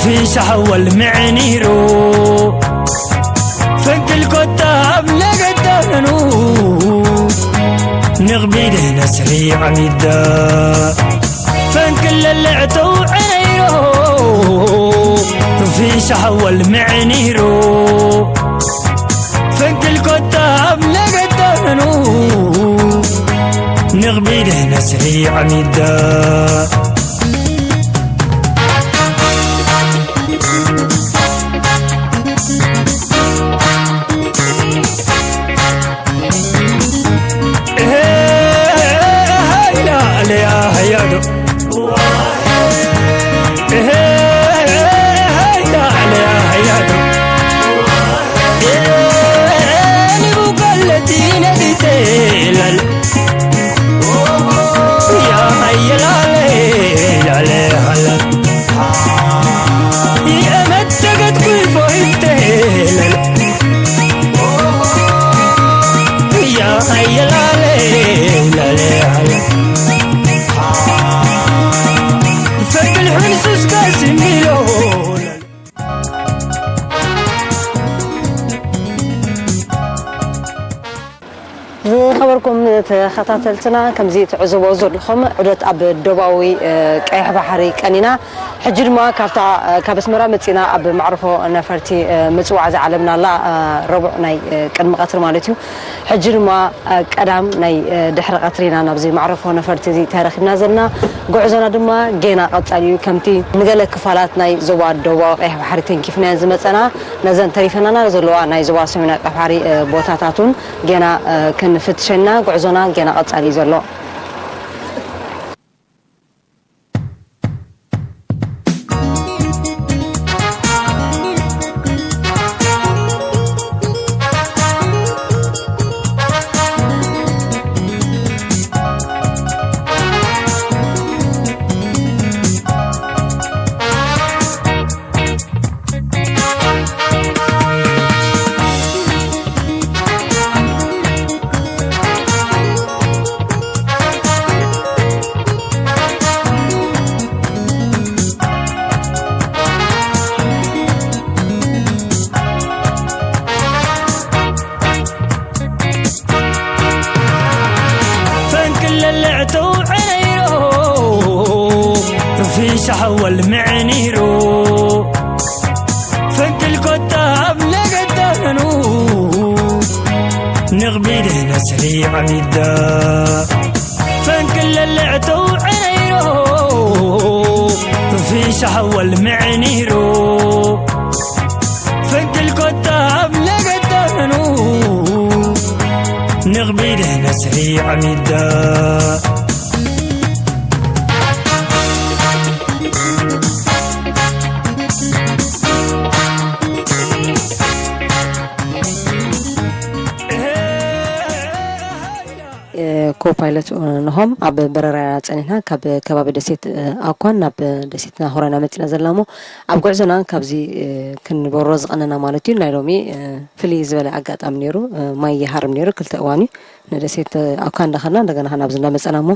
ፊሻ ሓወል ምዕኒሩ ፈንቅል ኮታ ኣብ ነገዳኑ ንቕቢድ ነስሪ ዓሚዳ ፈንቅል ለልዕተው ዕነዮ ፊሻ ሓወል ምዕኒሩ ፈንቅል ኮታ ኣብ ነገዳኑ ንቕቢድ ነስሪ ዓሚዳ ዝኸበርኩም ተኸታተልትና፣ ከምዚ ትዕዘቦ ዘለኹም ዑደት ኣብ ደቡባዊ ቀይሕ ባሕሪ ቀኒና። ሕጂ ድማ ካብታ ካብ ኣስመራ መጺና ኣብ መዕርፎ ነፈርቲ ምጽዋዕ ዝዓለምናላ ረቡዕ ናይ ቅድሚ ቀትሪ ማለት እዩ። ሕጂ ድማ ቀዳም ናይ ድሕሪ ቀትሪና ናብዚ መዕርፎ ነፈርቲ እዚ ተረኺብና ዘለና። ጉዕዞና ድማ ጌና ቀጻሊ እዩ። ከምቲ ንገለ ክፋላት ናይ ዞባ ደቡባዊ ቀይሕ ባሕሪ ተንኪፍናየን ዝመጸና፣ ነዘን ተሪፈናና ዘለዋ ናይ ዞባ ሰሜናዊ ቀይሕ ባሕሪ ቦታታት እውን ጌና ክንፍትሸና ጉዕዞና ጌና ቀጻሊ እዩ ዘሎ። ሻሓወል ምዕኒሩ ፈንቅል ኮታ ኣብ ነገዳኑ ንቕቢድ ነስሪ ዓሚዳ ፈንቅል ለልዕተው ዕነይሮ ሩፊ ሻሓወል ምዕኒሩ ፈንቅል ኮታ ኣብ ነገዳኑ ንቕቢድ ነስሪ ዓሚዳ ኮፓይለት ንሆም ኣብ በረራ ኢና ጸኒሕና። ካብ ከባቢ ደሴት ኣኳን ናብ ደሴትና ሆራና መጺና ዘለና እሞ፣ ኣብ ጉዕዞና ካብዚ ክንበሮ ዝቐነና ማለት እዩ፣ ናይ ሎሚ ፍልይ ዝበለ ኣጋጣሚ ነይሩ። ማይ ይሃርም ነይሩ፣ ክልተ እዋን እዩ። ንደሴት ኣኳን እንዳኸድና እንደገና ናብዚ እንዳመጸና እሞ፣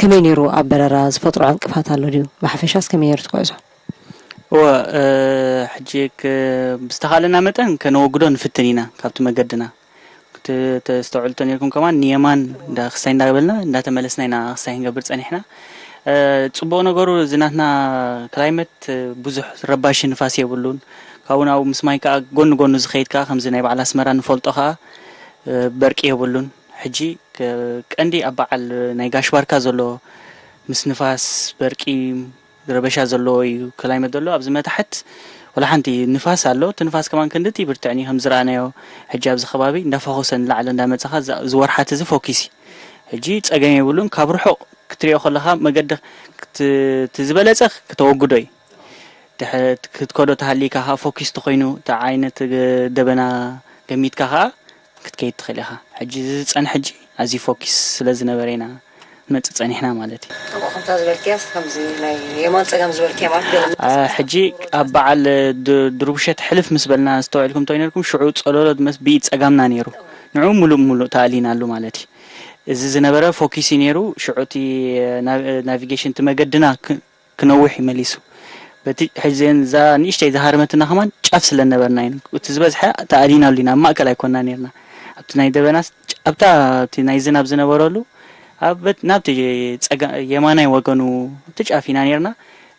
ከመይ ነይሩ ኣብ በረራ ዝፈጥሮ ዕንቅፋት ኣሎ ድዩ? ብሓፈሻስ ከመይ ነይሩ እቲ ጉዕዞ? እወ፣ ሕጂ ብዝተኻእለና መጠን ከነወግዶ ንፍትን ኢና ካብቲ መገድና። ተስተውዕሉ ተነርኩም ከማን ንየማን ክስታይ እንዳበልና እንዳተመለስና ኢና ክስታይ ክንገብር ጸኒሕና። ጽቡቕ ነገሩ እዚ ናትና ክላይመት ብዙሕ ረባሺ ንፋስ የብሉን። ካብኡ ናብኡ ምስ ማይ ከኣ ጎኒ ጎኑ ዝኸይድ ከኣ ከምዚ ናይ በዓል ኣስመራ ንፈልጦ ከኣ በርቂ የብሉን። ሕጂ ቀንዲ ኣብ በዓል ናይ ጋሽ ባርካ ዘሎ ምስ ንፋስ በርቂ ረበሻ ዘለዎ እዩ ክላይመት ዘሎ። ኣብዚ መታሕት ወላ ሓንቲ ንፋስ ኣሎ። እቲ ንፋስ ከማን ክንድቲ ብርትዕኒ ከም ዝረኣናዮ ሕጂ ኣብዚ ከባቢ እንዳፈኾሰ ንላዕሊ እንዳመጸኻ እዚ ወርሓት እዚ ፎኪስ እዩ። ሕጂ ጸገም የብሉን። ካብ ርሑቕ ክትሪኦ ከለኻ መገዲ እቲ ዝበለጸ ክተወግዶ እዩ። ክትከዶ ተሃሊካ ከዓ ፎኪስ ተኮይኑ እቲ ዓይነት ደበና ገሚትካ ከዓ ክትከይድ ትኽእል ኢኻ። ሕጂ እዚ ዝፀንሕ ሕጂ ኣዝዩ ፎኪስ ስለ ዝነበረ ኢና ንመፅእ ፀኒሕና ማለት እዩ። ከምኡ ከምታ ዝበልክያስ ከምዚ ናይ የማን ፀጋም ዝበልክያ ማለት ገለ ሕጂ ኣብ በዓል ድርቡሸት ሕልፍ ምስ በልና ዝተውዕልኩም እንተይነርኩም ሽዑ ፀሎሎ ድመስ ብኢድ ፀጋምና ነይሩ። ንዑ ሙሉእ ሙሉእ ተኣሊናሉ ማለት እዩ። እዚ ዝነበረ ፎኪስ እዩ ነይሩ። ሽዑ እቲ ናቪጌሽን እቲ መገድና ክነውሕ እዩ መሊሱ። በቲ ሕጂ እዛ ንእሽተይ ዝሃረመትና ከማን ጫፍ ስለ ነበርና እዩ። እቲ ዝበዝሐ ተኣሊናሉ ኢና፣ ኣብ ማእከል ኣይኮንና ነርና። ኣብቲ ናይ ደበናስ ጫ-፣ ኣብታ፣ ኣብቲ ናይ ዝናብ ዝነበረሉ፣ ኣብ በት-፣ ናብቲ ጸጋ-፣ የማናይ ወገኑ እቲ ጫፍ ኢና ነርና።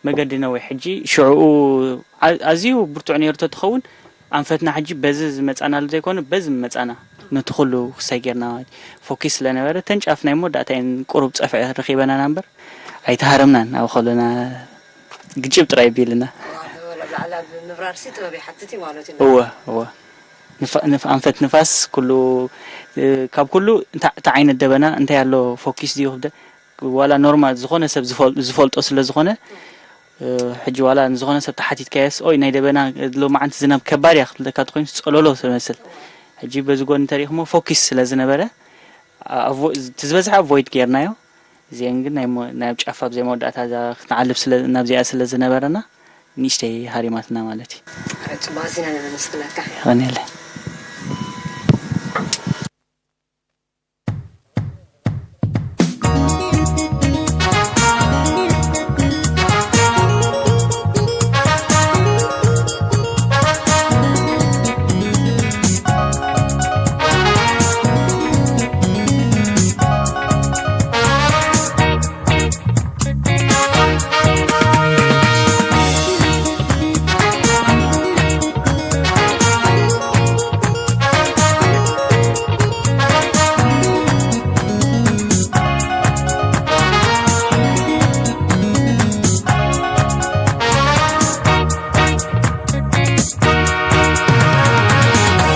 መገዲ ነዊሕ። ሕጂ ሽዕኡ ኣ-፣ ኣዝዩ ብርቱዕ ነይሩ ተትኸውን፣ ኣንፈትና ሕጂ በዚ ዝመጻናሉ ዘይኮነ፣ በዚ ምመጻና ነቲ ኩሉ ክሳይ ጌርና ማለት እዩ። ፎኪስ ስለ ነበረ፣ እተን ጫፍ ናይ መወዳእታ እየን ቁሩብ ጸፍዒ ረኺበናና እምበር፣ ኣይተሃረምናን። ኣብ ከሎና ግጭብ ጥራይ ቢልና። ዋላ፣ ዋላ፣ ላዕላ ብምብራርሲ ጥበብ ይሓትት እዩ ማለት እዩ። እወ፣ እወ። ንፋ-፣ ንፍ-፣ ኣንፈት ንፋስ ኩሉ፣ እ፣ ካብ ኩሉ እንታ-፣ እንታይ ዓይነት ደበና፣ እንታይ ኣሎ ፎኪስ ድዩ ክብደ-፣ ዋላ ኖርማል ዝኾነ ሰብ ዝፈል-፣ ዝፈልጦ ስለ ዝኾነ፣ እ፣ ሕጂ ዋላ ንዝኾነ ሰብ ተሓቲትካዮስ፣ ኦይ፣ ናይ ደበና ሎማዓንቲ ዝናብ ከባድ እያ ክትብለካ ተኾይኑ፣ ጸሎሎ ትመስል። ሕጂ በዚ ጎኒ እንተሪእኹሞ ፎኪስ ስለ ዝነበረ፣ ኣ-፣ ኣቮ-፣ እቲ ዝበዝሐ ኣቮይድ ጌርናዮ። እዚአን ግን ናይ ሞ-፣ ናይ ኣብ ጫፍ ኣብ ዘይመወዳእታ እዛ ክትዓልብ ስለ፣ ናብዚኣ ስለ ዝነበረና፣ ንእሽተይ ሃሪማትና ማለት እዩ። ኧረ፣ ጽቡቕ፣ ኣዚና ነመስግነካ። የቐንየለይ።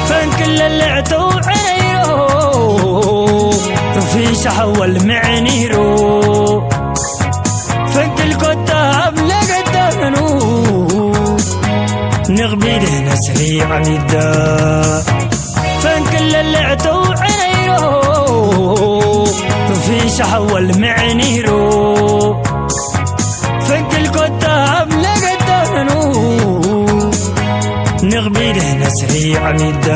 ፈንቅል ለልዕተው ዕረዮ ርፊሻ ሓወል ምዕኒሩ ፈንቅል ኮታ ኣብ ለገዳነኑ ንቕቢድ ነስሪ ዓሚዳ ፈንቅል ለልዕተው ዕረዮ ርፊሻ ሓወል ምዕኒሩ ፈንቅል ኮታ ኣብ ለገዳነኑ ንቕቢድ ነስሪ ዓሚዳ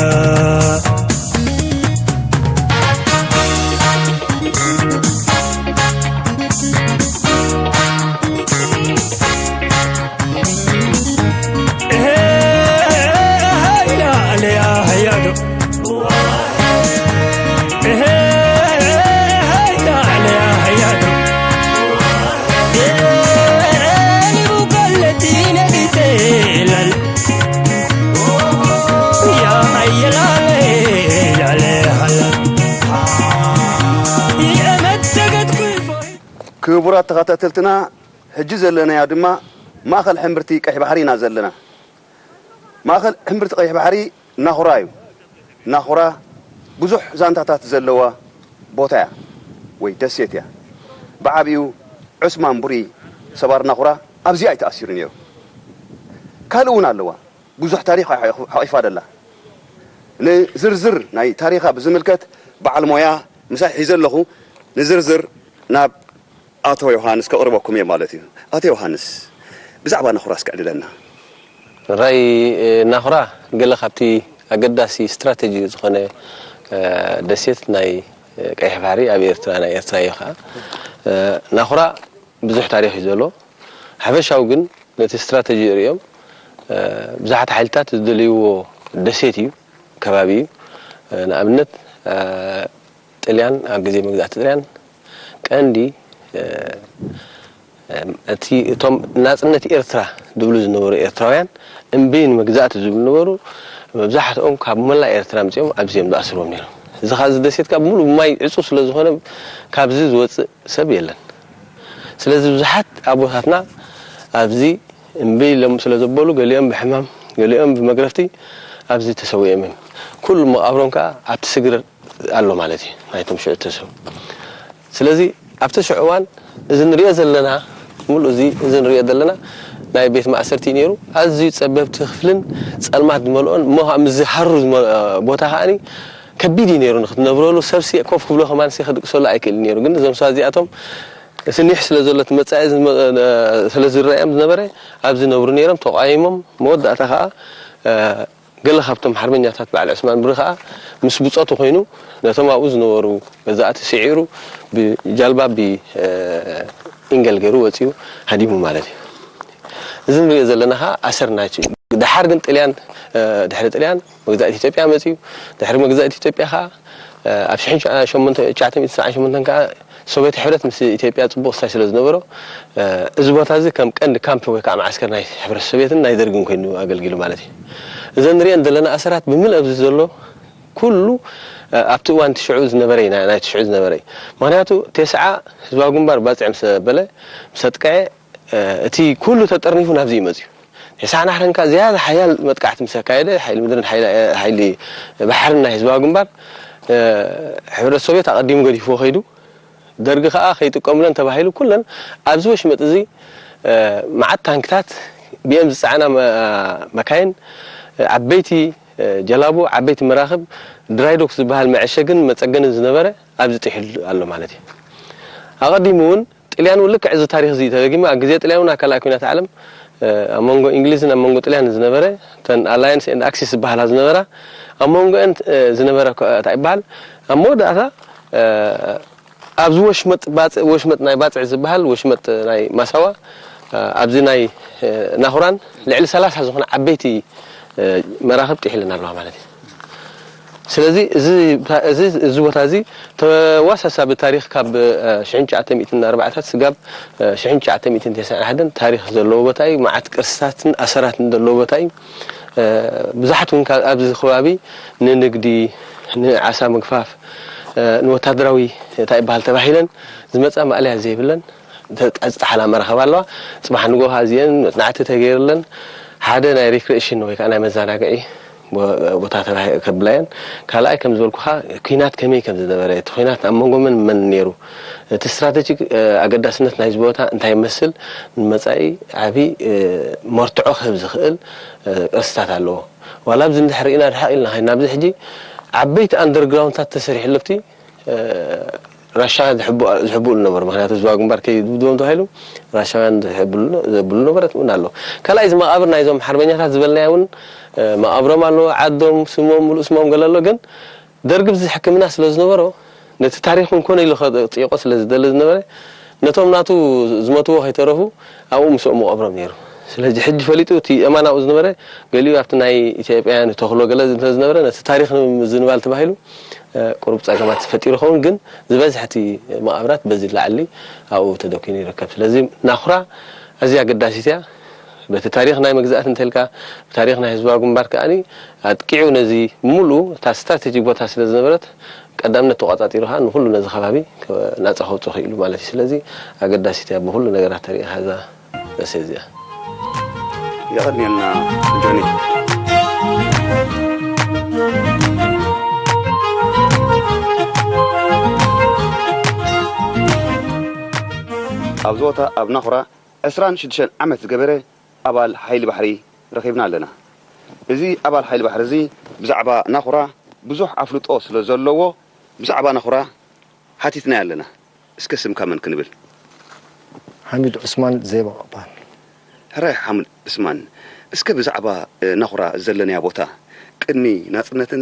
ክቡራት ተኸታተልትና፣ ሕጂ ዘለናዮ ድማ ማእኸል ሕምብርቲ ቀይሕ ባሕሪ ኢና ዘለና። ማእኸል ሕምብርቲ ቀይሕ ባሕሪ ናኹራ እዩ። ናኹራ ብዙሕ ዛንታታት ዘለዋ ቦታ እያ ወይ ደሴት እያ። ብዓቢኡ ዑስማን ቡሪ ሰባር ናኹራ ኣብዚኣ እዩ ተኣሲሩ ነይሩ። ካልእ እውን ኣለዋ። ብዙሕ ታሪኽ ሓ-፣ ሓቒፋ ደላ። ንዝርዝር ናይ ታሪኻ ብዝምልከት በዓል ሞያ ምሳይ ሒዘ ኣለኹ። ንዝርዝር ናብ ኣቶ ዮሃንስ ከቕርበኩም እየ ማለት እዩ። ኣቶ ዮሃንስ፣ ብዛዕባ ናኹራ እስኪ ዕልለና። ራይ፣ እ፣ ናኹራ ገለ ካብቲ ኣገዳሲ ስትራተጂ ዝኾነ፣ እ፣ ደሴት ናይ፣ እ፣ ቀይሕ ባሕሪ ኣብ ኤርትራ፣ ናይ ኤርትራ እዩ ኸዓ። እ፣ ናኹራ ብዙሕ ታሪኽ እዩ ዘሎ። ሓፈሻዊ ግን ነቲ ስትራተጂ ርእዮም፣ እ፣ ብዙሓት ሓይልታት ዝደልይዎ ደሴት እዩ፣ ከባቢ እዩ። እ፣ ንኣብነት፣ እ፣ ጥልያን ኣብ ግዜ መግዛእቲ ጥልያን ቀንዲ፣ እ፣ እ፣ እቲ፣ እቶም ናጽነት ኤርትራ ዝብሉ ዝነበሩ ኤርትራውያን እምቢ ንመግዛእቲ ዝብሉ ነበሩ። መብዛሕትኦም ካብ መላእ ኤርትራ ኣምጺኦም ኣብዚ እዮም ዝኣስርዎም ነይሮም። እዚ ኸኣ እዚ ደሴት ከኣ ብምሉእ ብማይ ዕጹው ስለ ዝኾነ ካብዚ ዝወጽእ ሰብ የለን። ስለዚ ብዙሓት ኣቦታትና ኣብዚ እምቢ ኢሎም ስለ ዘበሉ፣ ገሊኦም ብሕማም፣ ገሊኦም ብመግረፍቲ ኣብዚ ተሰዊኦም እዮም። ኩሉ መቓብሮም ከኣ ኣብቲ ስግር ኣሎ ማለት እዩ፣ ናይቶም ሽዑ እተሰዉ። ስለዚ ኣብቲ ሽዑ እዋን እዚ ንሪኦ ዘለና፣ ሙሉእ እዚ፣ እዚ ንሪኦ ዘለና ናይ ቤት ማእሰርቲ እዩ ነይሩ። ኣዝዩ ጸበብቲ ክፍልን ጸልማት ዝመልኦን እሞ ከኣ ምስዚ ሃሩር ዝመ-፣ ቦታ ከኣኒ ከቢድ እዩ ነይሩ ንክትነብረሉ። ሰብሲ ኮፍ ክብሎ ከማንሲ ክድቅሰሉ ኣይክእልን ነይሩ። ግን እዞም ሰባት እዚኣቶም እቲ ኒሕ ስለ ዘሎ፣ እቲ መጻኢ ዝመ-፣ ስለ ዝረኣዮም ዝነበረ፣ ኣብዚ ነብሩ ነይሮም። ተቋይሞም፣ መወዳእታ ከኣ፣ እ፣ ገለ ካብቶም ሓርበኛታት በዓል ዕስማን ብሪ ከኣ ምስ ብጾቱ ኮይኑ ነቶም ኣብኡ ዝነበሩ ገዛእቲ ስዒሩ ብጃልባ ብ፣ እ፣ ኢንገል ገይሩ ወጺኡ ሃዲሙ ማለት እዩ። እዚ ንሪኦ ዘለና ከዓ ኣሰር ናቸው። ደሓር ግን ጥልያን፣ እ፣ ድሕሪ ጥልያን መግዛእቲ ኢትዮጵያ መፅዩ። ድሕሪ መግዛእቲ ኢትዮጵያ ከዓ፣ እ፣ ኣብ ሽሕን ሸሞንተ፣ ትሽዓተ ሚእትን ሰብዓን ሸሞንተን ከዓ ሶቪየት ሕብረት ምስ ኢትዮጵያ ፅቡቕ ስታይ ስለ ዝነበሮ፣ እ፣ እዚ ቦታ እዚ ከም ቀንዲ ካምፕ ወይ ከዓ መዓስከር ናይ ሕብረት ሶቪየትን ናይ ደርግን ኮይኑ ኣገልጊሉ ማለት እዩ። እዘን ንሪአን ዘለና ኣሰራት ብምልእ ኣብዚ ዘሎ ኩሉ፣ እ፣ ኣብቲ እዋን ትሽዑ ዝነበረ እዩ፣ ናይ፣ ናይ ትሽዑ ዝነበረ እዩ። ምኽንያቱ ቴስዓ ህዝባዊ ግንባር ባፅዕ ምስ በለ፣ ምስ ኣጥቅዐ፣ እ፣ እቲ ኩሉ ተጠርኒፉ ናብዚ እዩ መፅዩ። ቴስዓ ናሕረን ከኣ ዝያዳ ሓያል መጥቃዕቲ ምስ ኣካየደ፣ ሓይሊ ምድርን ሓይሊ፣ ሓይሊ ባሕርን ናይ ህዝባዊ ግንባር፣ እ፣ ሕብረት ሶቪየት ኣቐዲሙ ገዲፍዎ ከይዱ፣ ደርጊ ከኣ ከይጥቀሙለን ተባሂሉ ኩለን ኣብዚ ወሽመጥ እዚ፣ እ፣ መዓት ታንክታት፣ ቢኤም ዝጸዓና መ-፣ መካይን፣ እ፣ ዓበይቲ፣ እ፣ ጀላቡ፣ ዓበይቲ መራኽብ፣ ድራይዶክ ዝበሃል መዐሸግን መጸገንን ዝነበረ ኣብዚ ጥሒሉ ኣሎ ማለት እዩ። ኣቐዲሙ እውን ጥልያን እውን ልክዕ እዚ ታሪኽ እዚ ተደጊሙ፣ ኣብ ግዜ ጥልያን እውን ኣብ ካልኣይ ኲናት ዓለም፣ እ፣ ኣብ መንጎ እንግሊዝን ኣብ መንጎ ጥልያን ዝነበረ፣ እተን ኣላያንስ ኤንድ ኣክሲስ ዝበሃላ ዝነበራ፣ ኣብ መንጎአን፣ እ፣ ዝነበረ ኮ-፣ እንታይ ይበሃል? ኣብ መወዳእታ፣ እ፣ ኣብዚ ወሽመጥ ባጽ-፣ ወሽመጥ ናይ ባጽዕ ዝበሃል፣ ወሽመጥ ናይ ማሳዋ፣ እ፣ ኣብዚ ናይ፣ እ፣ ናኹራን ልዕሊ ሰላሳ ዝኾነ ዓበይቲ፣ እ፣ መራኽብ ጥሒለን ኣለዋ ማለት እዩ። ስለዚ እዚ፣ እዚ፣ እዚ ቦታ እዚ ተዋሳሳቢ ታሪኽ ካብ፣ እ፣ ሽሕን ትሽዓተ ሚእትን ኣርባዓታት ስጋብ፣ እ፣ ሽሕን ትሽዓተ ሚእትን ተስዓን ሓደን ታሪኽ ዘለዎ ቦታ እዩ። መዓት ቅርስታትን ኣሰራትን ዘለዎ ቦታ እዩ። እ፣ ብዙሓት እውን ካብ ኣብዚ ከባቢ ንንግዲ፣ ንዓሳ ምግፋፍ፣ እ፣ ንወታደራዊ እንታይ ይበሃል ተባሂለን ዝመጻ ማእለያ ዘይብለን፣ ተ-፣ ዝጠሓላ መራኸብ ኣለዋ። ጽባሕ ንግሆ እዚአን መጽናዕቲ ተገይርለን ሓደ ናይ ሪክሬሽን ወይ ከዓ ናይ መዘናግዒ ቦ-፣ ቦታ ተባሂ-፣ ከብላ እየን። ካልኣይ ከም ዝበልኩኻ ኲናት ከመይ ከም ዝነበረ፣ እቲ ኲናት ኣብ መንጎ መን መን ነይሩ፣ እቲ ስትራቴጂክ፣ እ፣ ኣገዳስነት ናይዚ ቦታ እንታይ ይመስል፣ ንመጻኢ ዓቢ፣ እ፣ መርትዖ ክህብ ዝኽእል፣ እ፣ ቅርስታት ኣለዎ። ዋላ ኣብዚ እንድሕር ርኢና ርሕቕ ኢልና ኸይድና ኣብዚ ሕጂ ዓበይቲ ኣንደርግራውንድታት ተሰሪሕሉ ኣብቲ እ፣ ራሻውያን ዝሕቡ-፣ ዝሕብኡሉ ነበሩ። ምኽንያቱ ህዝባዊ ግንባር ከይድብድቦም ተባሂሉ ራሻውያን ዝሕብሉ፣ ዘብሉ ነበረት እውን ኣሎ። ካልኣይ እዚ መቓብር ናይዞም ሓርበኛታት ዝበልናዮ እውን፣ እ፣ መቓብሮም ኣሎ፣ ዓዶም፣ ስሞም፣ ሙሉእ ስሞም ገለ ኣሎ። ግን ደርግ ብዚ ሕክምና ስለ ዝነበሮ ነቲ ታሪኽ እውን ኮነ ኢሉ ከጥይቆ ስለ ዝደሊ ዝነበረ ነቶም ናቱ ዝሞትዎ ከይተረፉ ኣብኡ ምስኦም መቓብሮም ነይሩ። ስለዚ ሕጂ ፈሊጡ እቲ እማን ኣብኡ ዝነበረ ገሊኡ ኣብቲ ናይ ኢትዮጵያውያን ተኽሎ ገለ እንተ ዝነበረ ነቲ ታሪኽ ንምዝንባል ተባሂሉ እ፣ ቁሩብ ጸገማት ፈጢሩ ይኸውን፣ ግን ዝበዝሐ እቲ መቓብራት በዚ ላዕሊ ኣብኡ ተደኲኑ ይርከብ። ስለዚ ናኹራ ኣዝያ ኣገዳሲት እያ። በቲ ታሪኽ ናይ መግዛእቲ እንተልካ፣ ብታሪኽ ናይ ህዝባዊ ግንባር ከኣኒ ኣጥቂዑ ነዚ ሙሉ እታ ስትራቴጂክ ቦታ ስለ ዝነበረት ቀዳምነት ተቋጻጺሩ ከኣ ንኹሉ ነዚ ከባቢ ከ-፣ ናጻ ከውጽእ ክኢሉ ማለት እዩ። ስለዚ ኣገዳሲት እያ ብኹሉ ነገራት ተሪኢኻ እዛ ደሴት እዚኣ። የቐንየልና ጆኒ። ኣብዚ ቦታ ኣብ ናኹራ ዕስራን ሽዱሽተን ዓመት ዝገበረ ኣባል ሓይሊ ባሕሪ ረኺብና ኣለና። እዚ ኣባል ሓይሊ ባሕሪ እዚ ብዛዕባ ናኹራ ብዙሕ ኣፍልጦ ስለ ዘለዎ ብዛዕባ ናኹራ ሓቲትናዮ ኣለና። እስከ ስምካ መን ክንብል? ሓሚድ ዑስማን ዜባ እባሃል። ሕራይ ሓምድ ዑስማን፣ እስከ ብዛዕባ፣ እ፣ ናኹራ ዘለናያ ቦታ፣ ቅድሚ ናጽነትን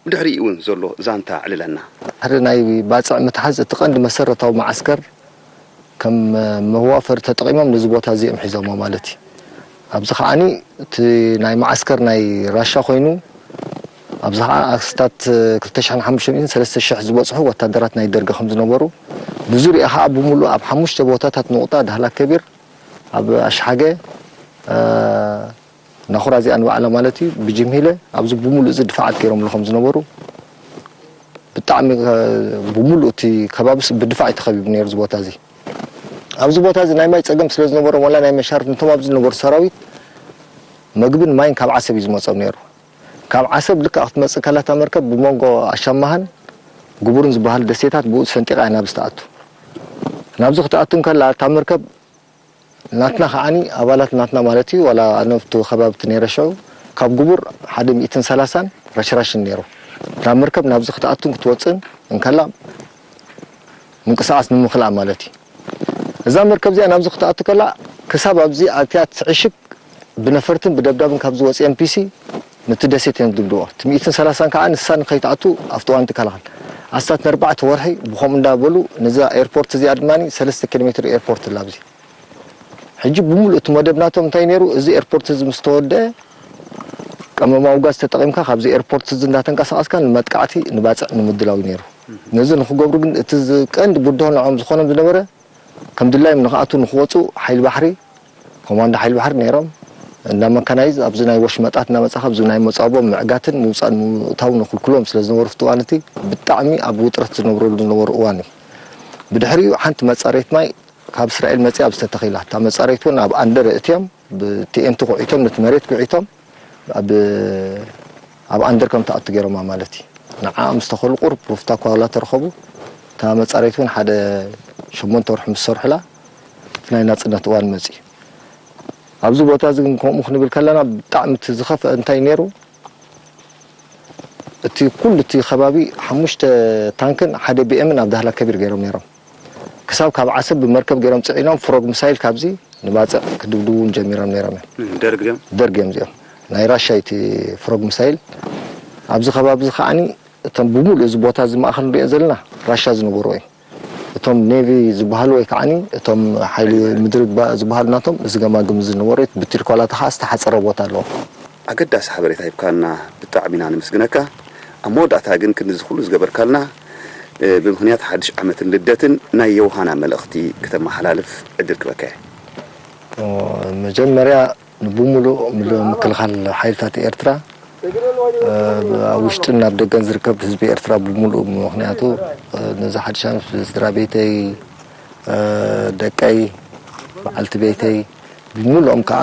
ብድሕሪኡ እውን ዘሎ ዛንታ ኣዕልለና። ድሕሪ ናይ ባጽዕ ምትሓዝ እቲ ቀንዲ መሰረታዊ መዓስከር ከም መዋፈሪ ተጠቒሞም ነዚ ቦታ እዚ እዮም ሒዞሞ ማለት እዩ። ኣብዚ ከዓኒ እቲ ናይ መዓስከር ናይ ራሻ ኮይኑ ኣብዚ ኸዓ ኣስታት ክልተ ሽሕን ሓሙሽተ ሚእትን ሰለስተ ሽሕ ዝበጽሑ ወታደራት ናይ ደርጊ ከም ዝነበሩ፣ ብዙርያ ኸዓ ብምሉእ ኣብ ሓሙሽተ ቦታታት ንቑጣ፣ ዳህላክ ከቢር፣ ኣብ ኣሽሓገ፣ እ፣ ናኹራ እዚኣ ንባዕላ ማለት እዩ፣ ብጅምሂለ ኣብዚ ብምሉእ እዚ ድፋዓት ገይሮምሉ ከም ዝነበሩ፣ ብጣዕሚ፣ እ፣ ብምሉእ እቲ ከባቢስ ብድፋዕ እዩ ተኸቢቡ ነይሩ እዚ ቦታ እዚ። ኣብዚ ቦታ እዚ ናይ ማይ ጸገም ስለ ዝነበሮም፣ ዋላ ናይ መሻርፍ ነቶም ኣብዚ ዝነበሩ ሰራዊት መግብን ማይን ካብ ዓሰብ እዩ ዝመጾም ነይሩ። ካብ ዓሰብ ልክዕ ክትመጽእ ከላ እታ መርከብ ብመንጎ ኣሻማሃን ጉቡርን ዝበሃሉ ደሴታት ብኡ ሰንጢቓ እያ ናብዚ ትኣቱ። ናብዚ ክትኣቱ እንከላ እታ መርከብ ናትና ከዓኒ ኣባላት ናትና ማለት እዩ፣ ዋላ ኣነ ኣብቲ ከባቢ እቲ ነይረ ሽዑ፣ ካብ ጉቡር ሓደ ሚእትን ሰላሳን ረሽራሽን ነይሩ። እታ መርከብ ናብዚ ክትኣቱን ክትወጽእን እንከላ ምንቅስቓስ ንምኽልኣ ማለት እዩ። እዛ መርከብ እዚኣ ናብዚ ክትኣቱ ከላ ክሳብ ኣብዚ ኣትያ ትዕሽግ ብነፈርትን ብደብዳብን ካብ ዝወፅእ ኤምፒሲ ነቲ ደሴት እዮም ዝድብድቦ። እቲ ሚእትን ሰላሳን ከዓ ንሳ ንኸይትኣቱ ኣብቲ እዋን ትከላኸል። ኣስታት ንኣርባዕተ ወርሒ ብኸምኡ እንዳበሉ ነዛ ኤርፖርት እዚኣ ድማ ሰለስተ ኪሎ ሜትር ኤርፖርት ኣላ ኣብዚ። ሕጂ ብምሉእ እቲ መደብ ናቶም እንታይ ነይሩ? እዚ ኤርፖርት እዚ ምስ ተወደአ ቀመማዊ ጋዝ ተጠቒምካ ካብዚ ኤርፖርት እዚ እንዳተንቀሳቐስካ ንመጥቃዕቲ ንባፅዕ ንምድላው እዩ ነይሩ። ነዚ ንክገብሩ ግን እቲ ዝ- ቀንዲ ብድሆ ንዕኦም ዝኾኖም ዝነበረ ከም ድላዮም ንክኣትዉ ንክወፁ ሓይሊ ባሕሪ ኮማንዶ ሓይሊ ባሕሪ ነይሮም። እንዳ መካናይዝ ኣብዚ ናይ ወሽመጣት እናመጻኻ ኣብዚ ናይ መጻቦ ምዕጋትን ምውጻእ ምእታው ንክልክሎም ስለ ዝነበሩ ፍትዋን እቲ ብጣዕሚ ኣብ ውጥረት ዝነብረሉ ዝነበሩ እዋን እዩ። ብድሕሪኡ ሓንቲ መጻረይት ማይ ካብ እስራኤል መጺኣ ኣብ ዝተተኺላ እታ መጻረይት እውን ኣብ ኣንደር እትዮም ብቲኤንቲ ኩዒቶም ነቲ መሬት ኩዒቶም ኣብ ኣብ ኣንደር ከም ትኣቱ ገይሮማ ማለት እዩ። ንዓ ምስ ተኸሉ ቁሩብ ሩፍታ ኳላ ተረኸቡ። እታ መጻረይት እውን ሓደ ሸሞንተ ወርሒ ምስ ሰርሑላ እቲ ናይ ናጽነት እዋን መጺኡ። ኣብዚ ቦታ እዚ ግን ከምኡ ክንብል ከለና ብጣዕሚ እቲ ዝኸፍአ እንታይ ነይሩ? እቲ ኩሉ እቲ ከባቢ ሓሙሽተ ታንክን ሓደ ቢኤምን ኣብ ዳህላ ከቢር ገይሮም ነይሮም። ክሳብ ካብ ዓሰብ ብመርከብ ገይሮም ጽዒኖም ፍሮግ ሚሳይል ካብዚ ንባጽዕ ክድብድቡ እውን ጀሚሮም ነይሮም እዮም። ደርግ ድዮም? ደርግ እዮም እዚኦም። ናይ ራሻ እቲ ፍሮግ ሚሳይል ኣብዚ ከባቢ እዚ ከዓኒ እቶም ብምሉእ እዚ ቦታ እዚ ማእኸል ንሪኦ ዘለና ራሻ ዝነበሩ እዮም። እቶም ኔቪ ዝበሃሉ ወይ ከዓኒ እቶም ሓይሊ ምድሪ ዝባ- ዝበሃሉ ናቶም እዚ ገማግም እዚ ዝነበሩ እዩ። ብትልኮላታ ከዓ ዝተሓፀረ ቦታ ኣለዎ። ኣገዳሲ ሓበሬታ ሂብካና ብጣዕሚ ኢና ነመስግነካ። ኣብ መወዳእታ ግን ክንዚ ኩሉ ዝገበርካልና እ፣ ብምኽንያት ሓድሽ ዓመትን ልደትን ናይ የውሃና መልእኽቲ ክተመሓላልፍ ዕድል ክበካ እየ። ኦ፣ መጀመርያ ንብሙሉእ ምል- ምክልኻል ሓይልታት ኤርትራ እ፣ ኣብ ውሽጥን ኣብ ደገን ዝርከብ ህዝቢ ኤርትራ ብምሉእ ምኽንያቱ እ፣ ነዚ ሓድሽ ዓመት ስድራ ቤተይ እ፣ ደቀይ በዓልቲ ቤተይ ብምሉኦም ከዓ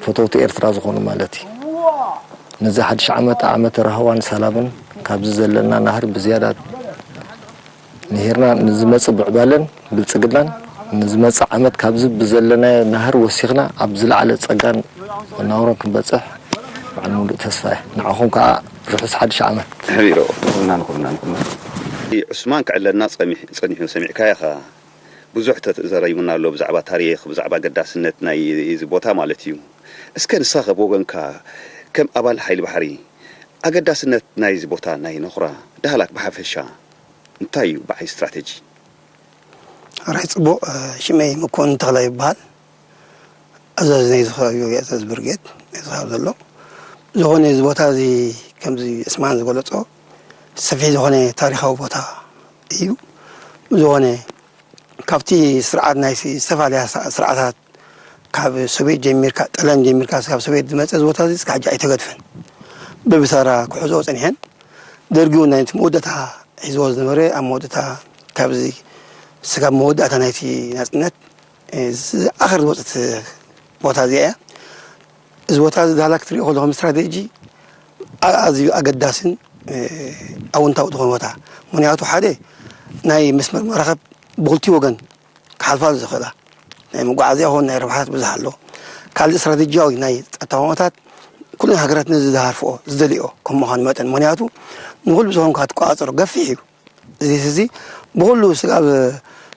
ፈተውቲ ኤርትራ ዝኾኑ ማለት እዩ። ነዚ ሓድሽ ዓመት ዓመተ ራህዋን ሰላምን ካብዚ ዘለና ናህር ብዝያዳ ምሂርና ንዝመጽእ ምዕባለን ብልጽግናን ንዝመጽእ ዓመት ካብዚ ብዘለናዮ ናህር ወሲኽና ኣብ ዝለዓለ ጸጋን መናውሮን ክንበጽሕ በዓል ሙሉእ ተስፋ እየ። ንዓኹም ከዓ ርሑስ ሓድሽ ዓመት። ሕቢሮ ኩልና ንኹልና ንኹልና። ዑስማን ክዕለልና ጸሚሕ- ጸኒሑ ሰሚዕካዮ ኢኻ። ብዙሕ ተዘራሪቡና ኣሎ ብዛዕባ ታሪኽ፣ ብዛዕባ ኣገዳስነት ናይ እዚ ቦታ ማለት እዩ። እስከ ንስኻ ብወገንካ ከም ኣባል ሓይሊ ባሕሪ ኣገዳስነት ናይዚ ቦታ ናይ ነኹራ ዳህላክ ብሓፈሻ እንታይ እዩ ብዓይ ስትራተጂ? ሕራይ ጽቡቕ፣ እ፣ ሽመይ መኮንን ተኽላይ ይበሃል። ኣዛዚ ናይዚ ከባቢ ወይ ኣዛዚ ብርጌድ ናይዚ ከባቢ ዘሎ። ዝኾነ እዚ ቦታ እዚ ከምዚ እስማን ዝገለጾ ሰፊሕ ዝኾነ ታሪኻዊ ቦታ እዩ። ዝኾነ ካብቲ ስርዓት ናይ ዝተፈላለያ ስርዓታት ካብ ሶቪየት ጀሚርካ፣ ጣልያን ጀሚርካ፣ ካብ ሶቪየት ዝመጸ እዚ ቦታ እዚ እስካብ ሕጂ ኣይተገድፈን። በብተራ ክሕዝኦ ጸኒሐን። ደርጊ እውን ናይቲ መወዳእታ ሒዝዎ ዝነበረ ኣብ መወዳእታ ካብዚ ስጋብ መወዳእታ ናይቲ ናጽነት፣ እ፣ ዝኣኸር ዝወጸት ቦታ እዚኣ እያ። እዚ ቦታ እዚ ዳህላ ክትሪኦ ከለኹ ስትራቴጂ ኣ- ኣዝዩ ኣገዳስን፣ እ፣ ኣወንታዊ ዝኾነ ቦታ። ምኽንያቱ ሓደ ናይ መስመር መራኸብ ብኽልቲኡ ወገን ክሓልፋሉ ዝኽእላ ናይ መጓዓዝያ ይኹን ናይ ረብሓታት ብዙሕ ኣሎ። ካልእ ስትራቴጂያዊ ናይ ጸጥታ ኩነታት ኩለን ሃገራት ነዚ ዝሃርፍኦ ዝደልዮ ከም ምዃኑ መጠን፣ ምኽንያቱ ንኹሉ ብዝኾንካ ትቆጻጸሮ ገፊሕ እዩ። እዚ እዚ ብኹሉ ስጋብ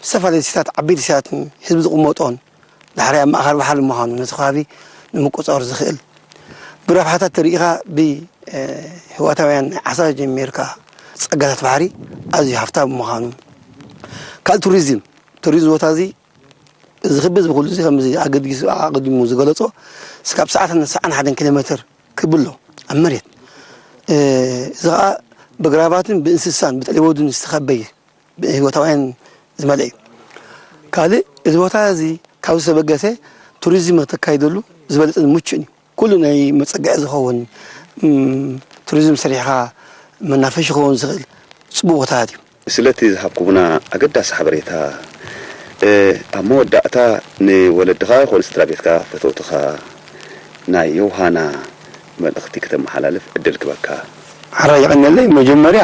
ዝተፈላለዩ ሲታት ዓበይቲ ሲታት ህዝቢ ዝቕመጦን ዳሕሪያ ማእኸል ባሕሪ ምዃኑ ነቲ ከባቢ ንምቁጻር ዝኽእል ብረብሓታት ተሪኢኻ ብህዋታውያን ናይ ዓሳ ጀሚርካ ጸጋታት ባሕሪ ኣዝዩ ሃፍታም ምዃኑ ካልእ ቱሪዝም ቱሪዝም ቦታ እዚ እዚ ክቢ እዚ ኩሉ እዚ ከምዚ ኣገዲሱ ኣቐዲሙ ዝገለጾ ስጋብ ሰዓትን ሰዓን ሓደን ኪሎ ሜትር ክብሎ ኣብ መሬት እዚ ከዓ ብግራባትን ብእንስሳን ብጠሊቦድን ዝተኸበየ ብህይወታውያን ዝመልአ እዩ። ካልእ እዚ ቦታ እዚ ካብ ዝተበገሰ ቱሪዝም ከተካይደሉ ዝበለፀ ምቹን እዩ። ኩሉ ናይ መፀግዒ ዝኸውን ቱሪዝም ሰሪሕኻ መናፈሽ ክኸውን ዝኽእል ፅቡቅ ቦታታት እዩ። ስለቲ ዝሃብኩምና ኣገዳሲ ሓበሬታ ኣብ መወዳእታ ንወለድኻ ይኹን ስድራ ቤትካ ፈተውትኻ ናይ ዮሃና መልእኽቲ ክተመሓላልፍ ዕድል ክበካ። ሓራ የቐንየለይ። መጀመርያ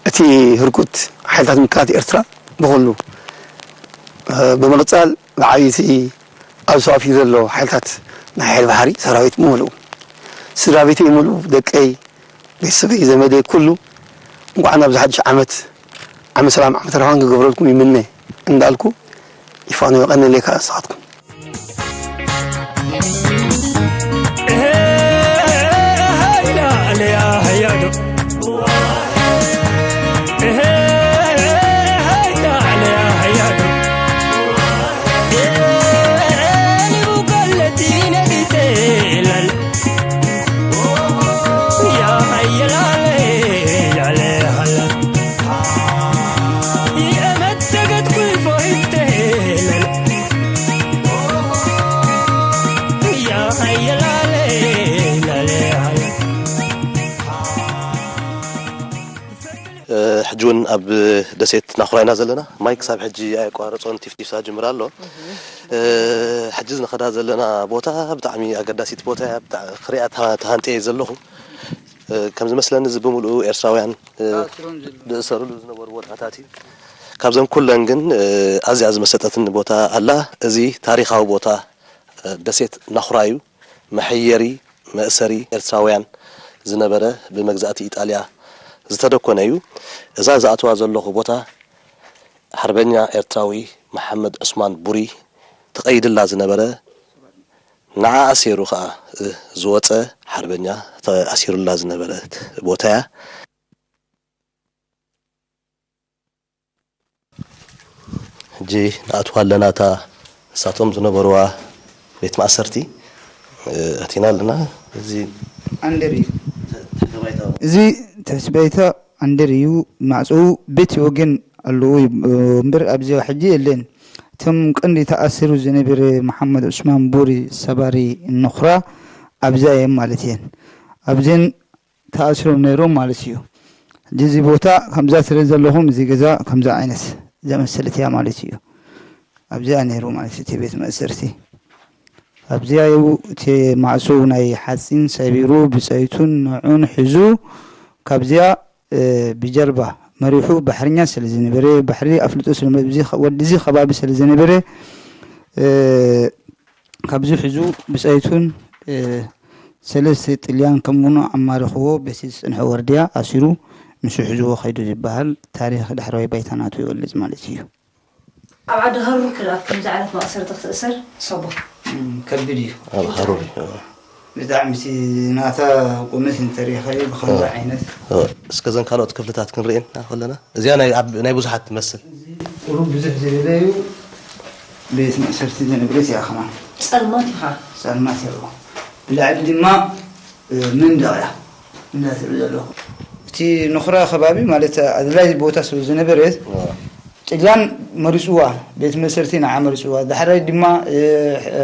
እቲ ህርኩት ሓይልታት ምክልኻል ኤርትራ ብኹሉ ብምቕጻል ብዓብይቲ ኣብ ሰዋፊ ዘሎ ሓይልታት ናይ ሓይል ባሕሪ ሰራዊት ምሉእ ስድራ ቤተይ ምሉእ ደቀይ ቤተሰበይ ዘመደይ ኩሉ እንኳዕ ናብዚ ሓድሽ ዓመት ዓመት ሰላም ዓመት ረሃን ክገብረልኩም ይምነ እንዳልኩ ይፋኖ የቐንለይ ከኣ ንስኻትኩም። እውን ኣብ ደሴት ናኹራ ኢና ዘለና። ማይ ክሳብ ሕጂ ኣየቋረጾን ቲፍቲፍታ ጅምር ኣሎ። እ፣ ሕጂ ዝንኸዳ ዘለና ቦታ ብጣዕሚ ኣገዳሲት ቦታ እያ። ብጣዕ-፣ ክሪኣ ተሃ-፣ ተሃንጥየ ዘለኹ። እ፣ ከም ዝመስለኒ እዚ ብምሉኡ ኤርትራውያን፣ እ፣ ዝእሰሩሉ ዝነበሩ ቦታታት እዩ። ካብዘን ኩለን ግን፣ እ፣ ኣዝያ ዝመሰጠትኒ ቦታ ኣላ። እዚ ታሪኻዊ ቦታ፣ እ፣ ደሴት ናኹራ እዩ። መሐየሪ መእሰሪ ኤርትራውያን ዝነበረ ብመግዛእቲ ኢጣልያ ዝተደኮነ እዩ። እዛ ዝኣትዋ ዘለኹ ቦታ ሓርበኛ ኤርትራዊ መሓመድ ዑስማን ቡሪ ተቐይድላ ዝነበረ ንዓ ኣሲሩ ኸኣ ዝወጸ ሓርበኛ ተኣሲሩላ ዝነበረት ቦታ እያ። ሕጂ ንኣትዋ ኣለና እታ ንሳቶም ዝነበርዋ ቤት ማእሰርቲ፣ እ፣ ኣቲና ኣለና። እዚ ኣንደር እዩ። ትሕቲ ባይታ። እዚ ትሕቲ ባይታ ኣንደር እዩ። ማዕጾኡ ቤት ወገን ኣለዎ እምበር ኣብዚ ሕጂ የለን። እቶም ቀንዲ ተኣሲሩ ዝነበረ መሓመድ ዑስማን ቡሪ ሰባሪ ንኹራ ኣብዛ እዮም ማለት እየን። ኣብዘን ተኣሲሮም ነይሮም ማለት እዩ። ሕጂ እዚ ቦታ ከምዛ ትርኢ ዘለኹም፣ እዚ ገዛ ከምዛ ዓይነት ዘመሰለት እያ ማለት እዩ። ኣብዚኣ ነይሩ ማለት እዩ እቲ ቤት መእሰርቲ። ኣብዚኣ እዩ እቲ ማዕጾ ናይ ሓጺን ሰቢሩ ብጸይቱን ንዑን ሒዙ ካብዚኣ፣ እ፣ ብጀልባ መሪሑ ባሕርኛ ስለ ዝነበረ፣ ባሕሪ ኣፍልጦ ስለ፣ እዚ ኸ-፣ ወዲ እዚ ከባቢ ስለ ዝነበረ፣ እ፣ ካብዚ ሒዙ ብጸይቱን፣ እ፣ ሰለስተ ጥልያን ከምኡውን ኣማሪኽዎ በቲ ዝጸንሐ ወርድያ ኣሲሩ ንሱ ሒዝዎ ከይዱ ዝበሃል ታሪኽ ዳሕረዋይ ባይታ ናቱ ይገልጽ ማለት እዩ። ኣብ ዓዲ ሃሩር ክኣ ከምዚ ዓይነት መእሰርቲ ክትእሰር ሰቦ። እም፣ ከቢድ እዩ። ኣብ ሃሩር እዩ። ብጣዕሚ እቲ ናታ ቁመት እንተሪእኻዮ ብኸምዚ እ። ዓይነት። እ፣ እስከ ዘን ካልኦት ክፍልታት ክንርእየን ከለና፣ እዚኣ ናይ፣ ኣብ፣ ናይ ብዙሓት ትመስል። እዚ ቁሩብ ብዙሕ ዝበለ እዩ። ቤት መእሰርቲ ዝንብረት እያ ከማን። ጸልማት ኢኻ። ጸልማት ኣለዎ። ብላዕሊ ድማ፣ እ፣ መንደቕ እያ። እንዳ ትርኢ ዘለኹ። እቲ ንኹራ ከባቢ ማለት ኣድላይ ቦታ ስለ ዝነበረት፣ እ። ጥልያን መሪጽዋ፣ ቤት መሰርቲ ንዓ መሪጽዋ። ዳሕራይ ድማ፣ እ፣ እ፣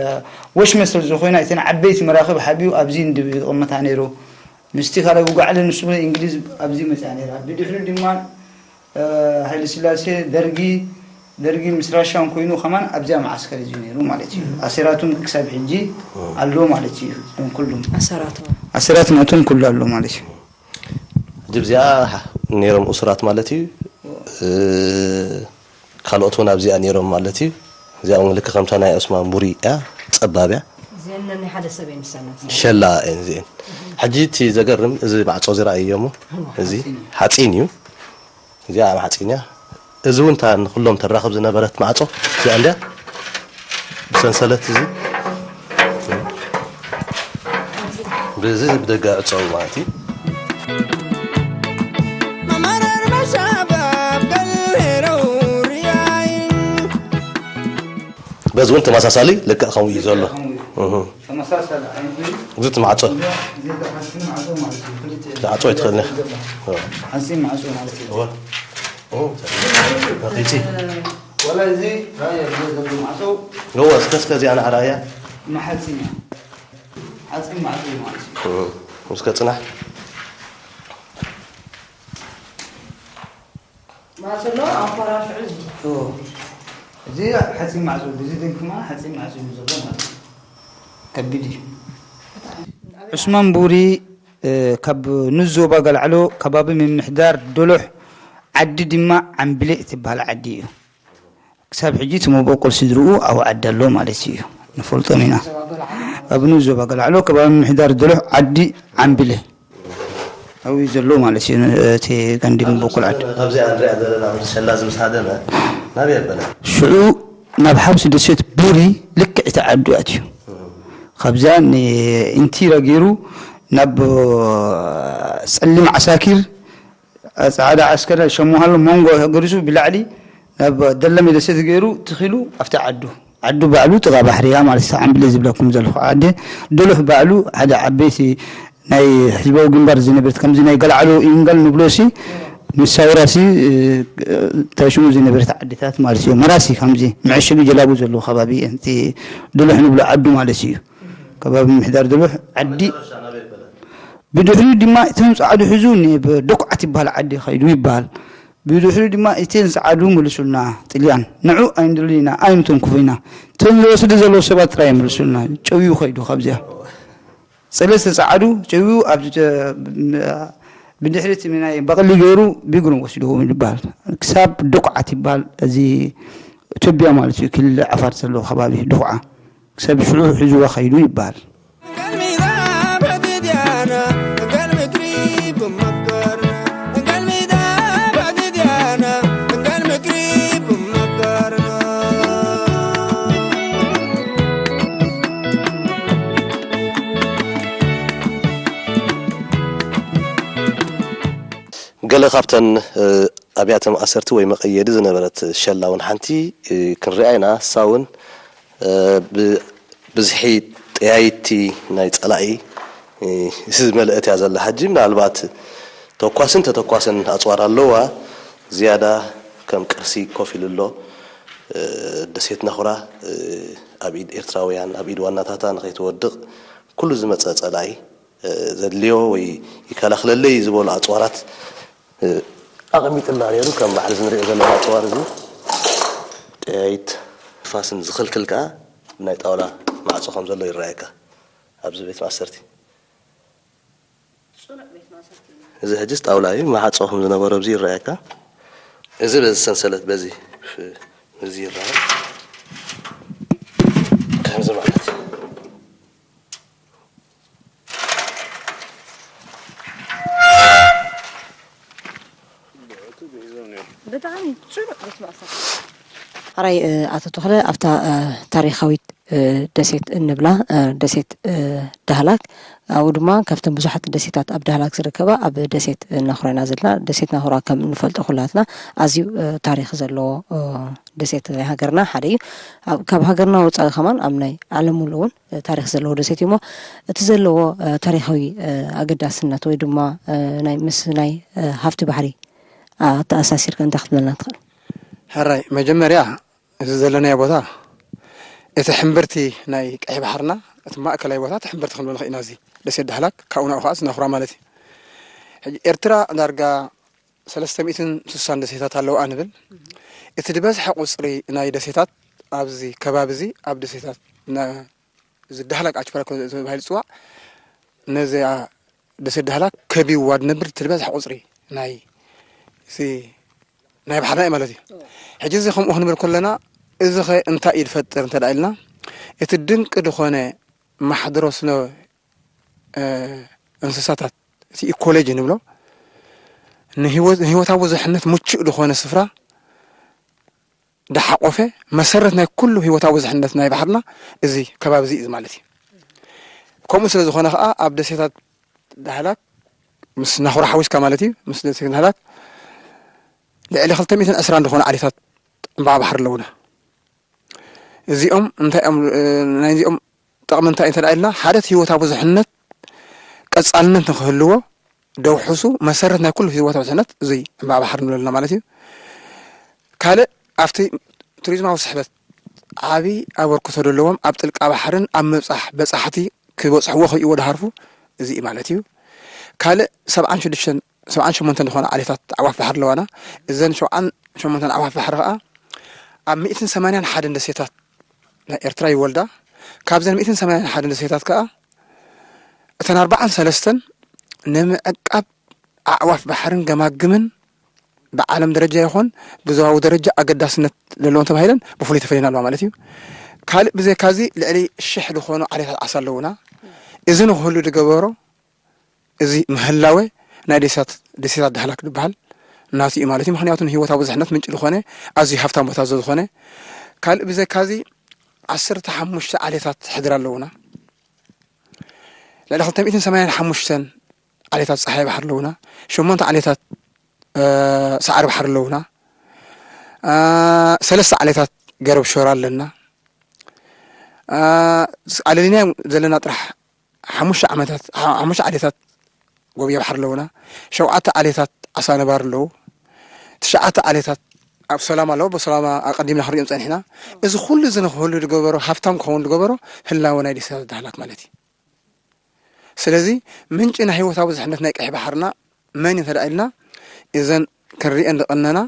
ወሽመ ስለ ዝኾይና፣ እተን ዓበይቲ መራኽብ ሓቢኡ ኣብዚ እንድብ ዝቕመጣ ነይሩ። ምስቲ ካልእ ውግኣለ ንሱ እንግሊዝ ኣብዚ መጽኣ ነይራ። ብድሕሪኡ ድማ፣ እ፣ ሃይለ ስላሴ፣ ደርጊ፣ ደርጊ ምስ ራሻን ኮይኑ ከማን ኣብዚኣ መዓስከር እዚ ነይሩ ማለት እዩ። ኣሰራቱን ክሳብ ሕጂ ኣሎ ማለት እዩ። እዞም ኩሉም ኣሰራቱ። ኣሰራት ናቶም ኩሉ ኣሎ ማለት እዩ። ሕጂ ኣብዚኣ ነይሮም እሱራት ማለት እዩ። እ፣ ካልኦት እውን ኣብዚኣ ነይሮም ማለት እዩ። እዚኣ እውን ልክዕ ከምታ ናይ ዑስማን ቡሪ እያ፣ ጸባብ እያ። እዚአን ናይ ሓደ ሰብ እየን ዝሰነት። ሸላ እየን እዚአን። ሕጂ እቲ ዘገርም እዚ ማዕጾ እዚ ረኣይዮ እሞ፣ እዚ ሓጺን እዩ። እዚኣ ኣብ ሓጺን እያ። እዚ እውን እታ ንኩሎም ተራኽብ ዝነበረት ማዕጾ እዚኣ እንድያ። ብሰንሰለት እዚ፣ ብዚ ብደገ ዕጸው ማለት እዩ። በዚ እውን ተመሳሳሊ ልክዕ ከምኡ እዩ ዘሎ። እህ። ተመሳሳሊ ዓይነት እዩ። እዚ እቲ ማዕጾ። እዚ ተሓሲን ማዕጾ ማለት እዩ። ክልተ ማዕጾ ኣይትኽእልን ኢኻ። እዋ። ሓሲን ማዕጾ ማለት እዩ። እዋ። ኦ፣ ተኺቲ። ዋላ እዚ ራእያ ዘሎ ዘሎ ማዕጾ። እዋ፣ እስከ፣ እስከ እዚኣ ንዓራያ። ማሓጺን እያ። ሓጺን ማዕጾ እዩ ማለት እዩ። እህ። እስከ ጽናሕ። ማዕጾ ኣሎ፣ ኣንኮራ ሽዑ እዚ። እዎ። እዚ ሓፂን ማዕጾ፣ እዚ ደንክማ ሓፂን ማዕጾ እዩ ዘሎ ማለት እዩ። ከቢድ እዩ። ዑስማን ቡሪ፣ እ፣ ካብ ንዞባ ገልዓሎ ከባቢ ምምሕዳር ዶሎሕ ዓዲ ድማ ዓምብሌ እትበሃል ዓዲ እዩ። ክሳብ ሕጂ እቲ መበቆል ስድርኡ ኣብኡ ዓዲ ኣሎ ማለት እዩ። ንፈልጦም ኢና። ኣብ ንዞባ ገልዓሎ ከባቢ ምምሕዳር ዶሎሕ ዓዲ ዓምብሌ ኣብኡ እዩ ዘሎ ማለት እዩ። እቲ ቀንዲ መበቆል ዓዲ። ካብዚኣ ንሪኣ ዘለና ምስ ሸላ እዚ ምስ ሃደመ ናበይ ኣበለ? ሽዑ ናብ ሓውሲ ደሴት ቡሪ ልክዕ እቲ ዓዱ ኣትዩ። ካብዚኣ ንኢንቲራ ገይሩ ናብ ጸሊም ዓሳኪር ጻዕዳ ዓስከር ሸሞሃሎ መንጎ ገሪሱ ብላዕሊ ናብ ደለመ ደሴት ገይሩ ትኺሉ ኣብቲ ዓዱ። ዓዱ ባዕሉ ጥቓ ባሕሪ እያ ማለት እታ ዓምብሌ ዝብለኩም ዘለኹ ዓዲ። ዶሎሕ ባዕሉ ሓደ ዓበይቲ ናይ ህዝባዊ ግንባር ዝነበረት ከምዚ ናይ ገልዓሎ ኢንጋል ንብሎሲ ምስ ሳውራሲ፣ እ፣ ተሽሙ ዝነበረት ዓድታት ማለት እዩ። መራሲ ከምዚ መዐሸጊ ጀላቡ ዘለዎ ከባቢ እየን። እቲ ዶሎሕ ንብሎ ዓዱ ማለት እዩ። ከባቢ ምምሕዳር ዶሎሕ ዓዲ። ብድሕሪኡ ድማ እቶም ጻዕዱ ሒዙ ንብ-፣ ደኩዓት ይበሃል ዓዲ ኸይዱ ይበሃል። ብድሕሪ ድማ እተን ጸዓዱ ምልሱልና ጥልያን። ንዑ ኣይንደልን ኢና፣ ኣይንተንክፉ ኢና። እተን ዝወስዱ ዘለዉ ሰባት ጥራይ ምልሱልና። ጨውዩ ኸይዱ ካብዚኣ። ሰለስተ ጸዓዱ ጨውዩ ኣብ ብድሕሪ እቲ ናይ በቕሊ ገይሩ ቢግሩም ወሲድዎም ይበሃል። ክሳብ ዶቋዓት ይበሃል። እዚ ኢትዮጵያ ማለት እዩ፣ ክልል ዓፋር ዘለዎ ከባቢ ዶቋዓ። ክሳብ ሽዑ ሒዝዋ ኸይዱ ይበሃል። ገለ ካብተን ኣብያተ ማእሰርቲ ወይ መቐየዲ ዝነበረት ሸላ እውን ሓንቲ ክንሪኣ ኢና። እሳ እውን ብብዝሒ ጠያይቲ ናይ ጸላኢ ዝመልአት እያ ዘላ። ሕጂ ምናልባት ተኳስን ተተኳስን ኣጽዋር ኣለዋ። ዝያዳ ከም ቅርሲ ኮፍ ኢሉ ኣሎ። ደሴት ናኹራ ኣብ ኢድ ኤርትራውያን፣ ኣብ ኢድ ዋናታታ ንኸይትወድቕ ኩሉ ዝመጸ ጸላኢ ዘድልዮ ወይ ይከላኽለለይ ዝበሎ ኣጽዋራት ኣቐሚጥላ ነይሩ። ከም ባዕሉ ዝንሪኦ ዘለና ኣጽዋር እዚ ጠያይት ንፋስን ዝኽልክል ከኣ ናይ ጣውላ ማዕጾ ከም ዘሎ ይረኣየካ ኣብዚ ቤት ማእሰርቲ። እዚ ሕጅስ ጣውላ እዩ፣ ማዕጾ ከም ዝነበሮ ኣብዚ ይረኣየካ። እዚ በዚ ሰንሰለት በዚ እዚ ይረኣ ከምዚ ማለት እዩ። ብጣዕሚ ጽኑዕ ቤት ማእሰርቲ። ሕራይ ኣቶ ተኽለ ኣብታ ታሪኻዊት ደሴት እንብላ ደሴት ዳህላክ ኣብኡ ድማ ካብተን ብዙሓት ደሴታት ኣብ ዳህላክ ዝርከባ ኣብ ደሴት ናኹራ ኢና ዘለና። ደሴት ናኹራ ከም እንፈልጦ ኩላትና ኣዝዩ ታሪኽ ዘለዎ ደሴት ናይ ሃገርና ሓደ እዩ። ካብ ሃገርና ወፃኢ ከማን ኣብ ናይ ዓለም ሙሉእ እውን ታሪኽ ዘለዎ ደሴት እዩ እሞ እቲ ዘለዎ ታሪኻዊ ኣገዳስነት ወይ ድማ ናይ ምስ ናይ ሃፍቲ ባሕሪ ኣተኣሳሲርካ እንታይ ክትብለና ትኽእል? ሕራይ መጀመርያ እዚ ዘለናዮ ቦታ እቲ ሕምብርቲ ናይ ቀይሕ ባሕርና እቲ ማእከላይ ቦታ እቲ ሕምብርቲ ክንብሎ ንኽእል ኢና። እዚ ደሴት ዳህላክ ካብኡ ናብኡ ከዓ እዚ ናኹራ ማለት እዩ። ሕጂ ኤርትራ ዳርጋ ሰለስተ ሚእትን ስሳን ደሴታት ኣለዋ ንብል። እቲ ዝበዝሐ ቁፅሪ ናይ ደሴታት ኣብዚ ከባቢ እዚ ኣብ ደሴታት እዚ ዳህላክ ኣርኪፔላጎ ተባሂሉ ዝፅዋዕ ነዚኣ ደሴት ዳህላክ ከቢብዋ ዝነብር እቲ ዝበዝሐ ቁፅሪ ናይ እዚ ናይ ባሕርና እዩ ማለት እዩ። ሕጂ እዚ ከምኡ ክንብል ከለና እዚ ኸ እንታይ እዩ ዝፈጥር እንተ ኢልና እቲ ድንቂ ዝኾነ ማሕደሮ ስነ እንስሳታት እቲ ኢኮሎጂ ንብሎ ንህይወታዊ ብዙሕነት ምቹእ ዝኾነ ስፍራ ዝሓቆፈ መሰረት ናይ ኩሉ ህይወታዊ ዝሕነት ናይ ባሕርና እዚ ከባቢ እዚ እዩ ማለት እዩ። ከምኡ ስለ ዝኾነ ከዓ ኣብ ደሴታት ዳህላክ ምስ ናኹራ ሓዊስካ ማለት እዩ ምስ ደሴት ዳህላክ ልዕሊ ክልተ ሚእትን ዕስራን ዝኾኑ ዓሌታት ዕምባባ ባሕሪ ኣለውና። እዚኦም እንታይ እዮም ናይዚኦም ጠቕሚ እንታይ እንተ ኢልና ሓደ ህይወታዊ ብዙሕነት ቀፃልነት ንክህልዎ ደውሕሱ መሰረት ናይ ኩሉ ህይወታዊ ዝሕነት እዙይ ዕምባባ ባሕሪ ንብለልና ማለት እዩ። ካልእ ኣብቲ ቱሪዝማዊ ስሕበት ዓብዪ ኣበርክቶ ዘለዎም ኣብ ጥልቃ ባሕርን ኣብ ምብፃሕ በፃሕቲ ክበፅሕዎ ክርእይዎ ዝሃርፉ እዚ እዩ ማለት እዩ። ካልእ ሰብዓን ሽዱሽተን ሰብዓን ሸሞንተን ዝኾና ዓሌታት ኣዕዋፍ ባሕሪ ኣለዋና። እዘን ሸውዓን ሸሞንተን ኣዕዋፍ ባሕሪ ከዓ ኣብ ሚእትን ሰማንያን ሓደን ደሴታት ናይ ኤርትራ ይወልዳ። ካብዘን ሚእትን ሰማንያን ሓደን ደሴታት ከዓ እተን ኣርባዓን ሰለስተን ንምዕቃብ ኣዕዋፍ ባሕርን ገማግምን ብዓለም ደረጃ ይኹን ብዞባዊ ደረጃ ኣገዳስነት ዘለወን ተባሂለን ብፍሉይ ተፈልየን ኣለዋ ማለት እዩ። ካልእ ብዘይካዚ ልዕሊ ሽሕ ዝኾኑ ዓሌታት ዓሳ ኣለዉና። እዚ ንክህሉ ዝገበሮ እዚ ምህላወ ናይ ደሴታት ደሴታት ዳህላክ ዝበሃል ናቱ እዩ ማለት እዩ። ምክንያቱ ንህይወታዊ ብዝሕነት ምንጪ ዝኾነ ኣዝዩ ሃፍታም ቦታ ዝኾነ ካልእ ብዘይካዚ ዓሰርተ ሓሙሽተ ዓሌታት ሕድሪ ኣለዉና። ልዕሊ ክልተ ሚእትን ሰማንያን ሓሙሽተን ዓሌታት ጸሓይ ባሕሪ ኣለዉና። ሸሞንተ ዓሌታት ሳዕሪ ባሕሪ ኣለዉና። ሰለስተ ዓሌታት ገረብ ሸራ ኣለና። ኣለሊና ዘለና ጥራሕ ሓሙሽተ ዓመታት ሓሙሽተ ዓሌታት ጎብየ ባሕሪ ኣለዉና። ሸውዓተ ዓሌታት ዓሳ ነባሪ ኣለዉ። ትሽዓተ ዓሌታት ኣብ ሰላም ኣለዉ። ብሰላም ኣቐዲምና ክንሪኦም ጸኒሕና። እዚ ኩሉ እዚ ንክህሉ ዝገበሮ ሃፍታም ክኸውን ዝገበሮ ህላወ ናይ ደሴታት ዳህላክ ማለት እዩ። ስለዚ ምንጪ ናይ ህይወታዊ ዝሕነት ናይ ቀይሕ ባሕርና መን እዩ እንተ ኢልና እዘን ክንሪኤን ዝቐነና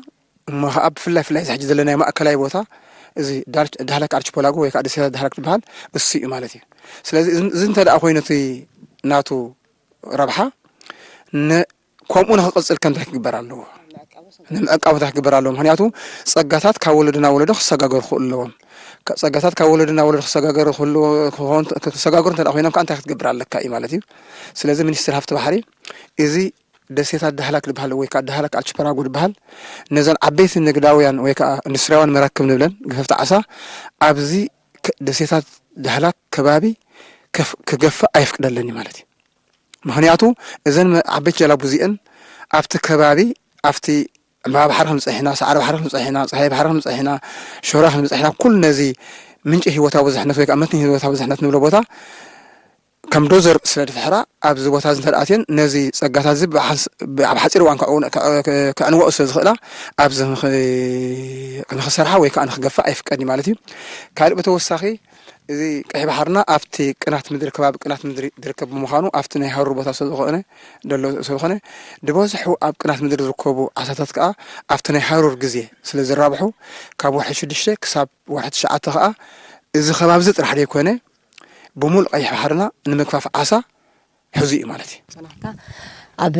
እሞ ከዓ ብፍላይ ፍላይ እዚ ሕጂ ዘለናዮ ማእከላይ ቦታ እዚ ዳልች-፣ ዳህላክ ኣርችፔላጎ ወይ ከዓ ደሴታት ዳህላክ ዝበሃል እሱ እዩ ማለት እዩ። ስለዚ እዚ፣ እዚ እንተ ደኣ ኮይኑ እቲ ናቱ ረብሓ ን-፣ ከምኡ ንኽቕጽል ከ እንታይ ክግበር ኣለዎ? ንምዕቃቡ እንታይ ክግበር ኣለዎ? ምኽንያቱ ጸጋታት ካብ ወለዶ ናብ ወለዶ ክሰጋገሩ ክኽእሉ ኣለዎም። ከ-፣ ጸጋታት ካብ ወለዶ ናብ ወለዶ ክሰጋገሩ ክህልዎ፣ ክኾን፣ ክሰጋገሩ እንተ ደኣ ኮይኖም ከኣ እንታይ ክትገብር ኣለካ እዩ ማለት እዩ። ስለዚ ሚኒስትሪ ሃብቲ ባሕሪ እዚ ደሴታት ዳህላክ ዝበሃል ወይ ከኣ ዳህላክ ኣርችፔላጎ ዝበሃል ነዘን ዓበይቲ ንግዳውያን ወይ ከኣ ኢንዱስትሪያውያን መራክብ ንብለን ገፈፍቲ ዓሳ ኣብዚ ከ-፣ ደሴታት ዳህላክ ከባቢ ከፍ-፣ ክገፍእ ኣይፍቅደለን እዩ ማለት እዩ። ምኽንያቱ እዘን መ-፣ ዓበይቲ ጀላቡ እዚአን ኣብቲ ከባቢ፣ ኣብቲ ዕምባባ ባሕሪ ክንብጽሕ ኢና፣ ሳዕሪ ባሕሪ ክንብጽሕ ኢና፣ ጸሃይ ባሕሪ ክንብጽሕ ኢና፣ ሾራ ክንብጽሕ ኢና፣ ኩሉ ነዚ ምንጪ ህይወታዊ ብዝሕነት ወይ ከዓ መትኒ ህይወታዊ ብዝሕነት ንብሎ ቦታ ከም ዶዘር ስለ ድፍሕራ ኣብዚ ቦታ እዚ እንተ ደኣ ኣትየን ነዚ ጸጋታት እዚ ብሓንስ-፣ ብ-፣ ኣብ ሓጺር እዋን ከዕውነ-፣ ከ-፣ ከ-፣ ከዕንወኦ ስለ ዝኽእላ ኣብዚ ንኽ-፣ ንኽሰርሓ ወይ ከዓ ንኽገፍእ ኣይፍቀድን እዩ ማለት እዩ። ካልእ ብተወሳኺ እዚ ቀይሕ ባሕርና ኣብቲ ቅናት ምድሪ፣ ከባቢ ቅናት ምድሪ ዝርከብ ብምዃኑ፣ ኣብቲ ናይ ሃሩር ቦታ ስለ ዝኾነ፣ ደሎ ስለ ዝኾነ፣ ዝበዝሑ ኣብ ቅናት ምድሪ ዝርከቡ ዓሳታት ከኣ ኣብቲ ናይ ሃሩር ግዜ ስለ ዝራብሑ፣ ካብ ወርሒ ሽዱሽተ ክሳብ ወርሒ ትሽዓተ ከኣ እዚ ከባቢ እዚ ጥራሕ ዘይኮነ፣ ብምሉእ ቀይሕ ባሕርና ንምግፋፍ ዓሳ ሕዙ እዩ ማለት እዩ። ሰላምታ። ኣብ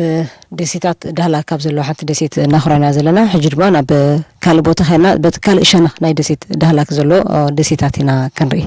ደሴታት ዳህላክ ካብ ዘለዋ ሓንቲ ደሴት እናኹራና ዘለና፣ ሕጂ ድማ ናብ ካልእ ቦታ ኸይድና በቲ ካልእ ሸነኽ ናይ ደሴት ዳህላክ ዘሎ፣ ኦ፣ ደሴታት ኢና ክንርኢ።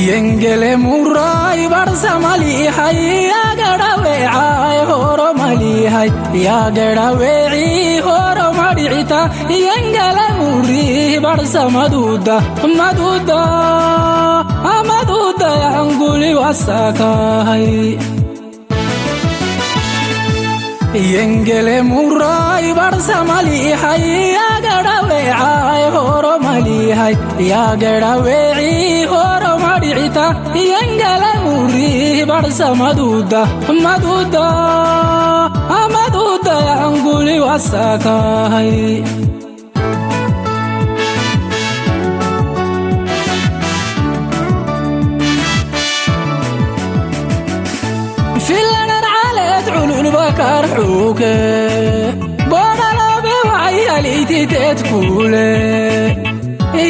የንገለ ሙራይ ባርሳ ማሊሃይ ያገዳዌ ዓይ ሆሮ ማሊሃይ ያገዳዌ ዒ ሆሮ ማዲዒታ የንገለ ሙሪ ባርሳ ማዱዳ ማዱዳ ማዱዳ ያንጉሊ ዋሳካይ የንገለ ሙራይ ባርሳ ማሊሃይ ያገዳዌ ዓይ ሆሮ ማሊሃይ ያገዳዌ ዒ ሆሮ ማዲዒታ የንገለ ሙሪ ባርሳ ማዱዳ ማዱዳ ማዱዳ ያንጉሊ ዋሳካይ ፊለነር ዓለት ዑሉል በካር ሑከ ቦዳሎ ቤዋይ ያሊቲ ቴት ኩለ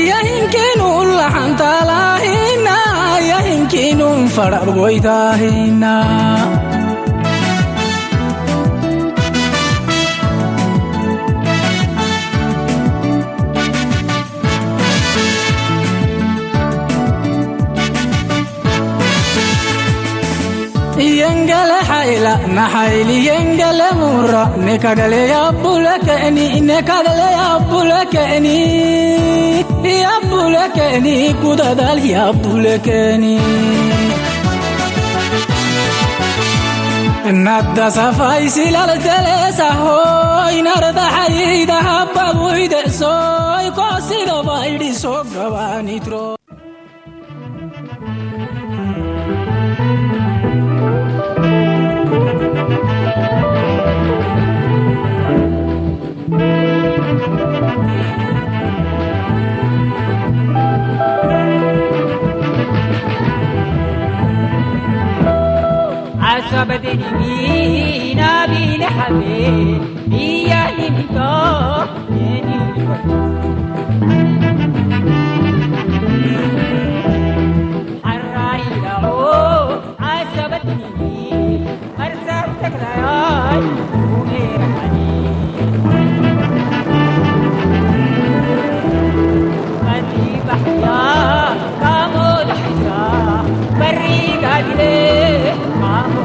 የሂንኪኑ ላሓንታላሂና የሂንኪኑን ፈራር ጎይታሂና የንገለ ሓይላ ንሓይሊ የንገለ ሙራ ነካገለ ያቡለከእኒ ነካገለ ያቡለከእኒ ያቡለከእኒ ጉዳዳል ያቡለከእኒ እናዳ ሳፋይ ሲላልተለሳሆይ ናረዳ ሓይዳ ሃባቡይ ደእሶይ ኮሲዶ ባይዲ ሶገባ ኒትሮ عصبتني بينا بين حبيب إياني بيكا حراي لعو عصبتني مرسى تكراي ونيراني مدي بحيا كامو دحيسا بري قادلي كامو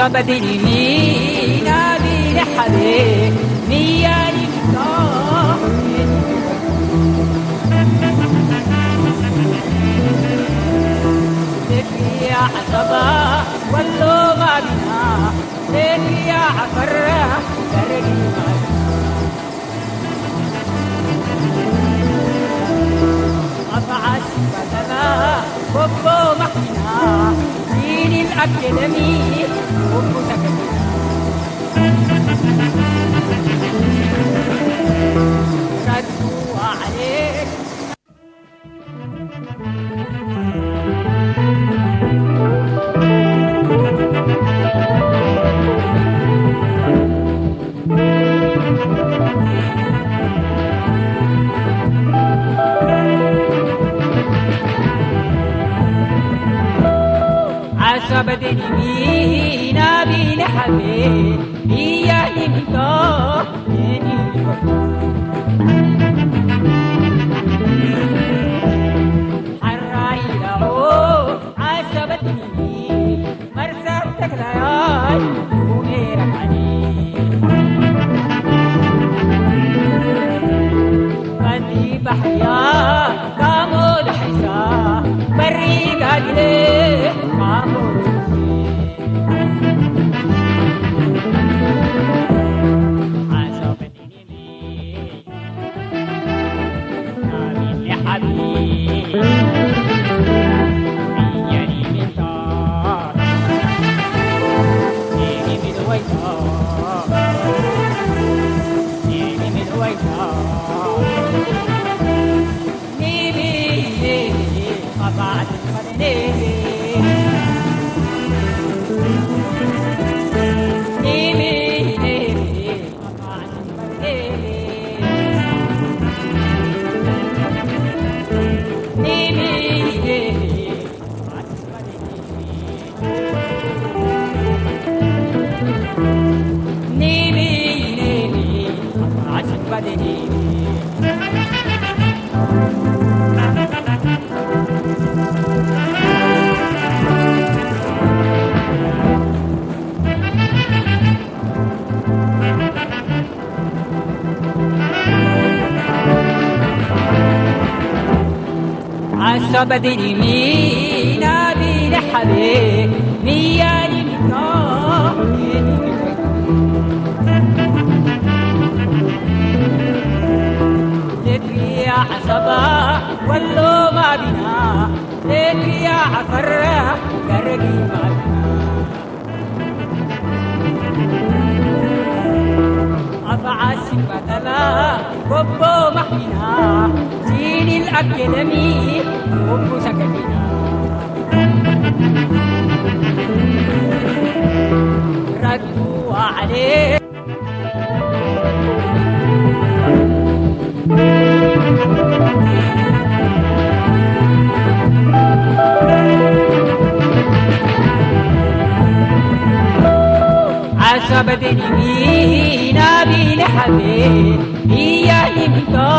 بدني مين أبي لحبي مياني مطاحين. لك يا عصبة ولو ما بنا، لك يا عفر برقي ما بنا. أفعش بدنا بوبو مخينا، دين الأكاديمي بوبو سكتنا. ردوا عليك. عصب دني مينا بين حبيب إياني ميكا. حراي لعو عصب دني مرسى تكلاي ونيرماني. بندي بحيا كامو دحيسا بري قادلي كامو دحيسا. عصب دني مي. نامي لحبيب. يا ريم انت. يا ريم الويتا. يا ريم الويتا. نيمي، نيمي، قطعت القدم. نيمي. نيمي، نيمي. عصب ديني مينا بين حبي مياني مينا. ذكري يا عصبة ولو ما بينا، ذكري يا عفر قرقي ما بينا. أفعش بدلا بوبو مخينا، زين الأكاديمي بوبو سكتنا. ردوا عليه. عصب ديني مينا بين حبيب إياني ميكا.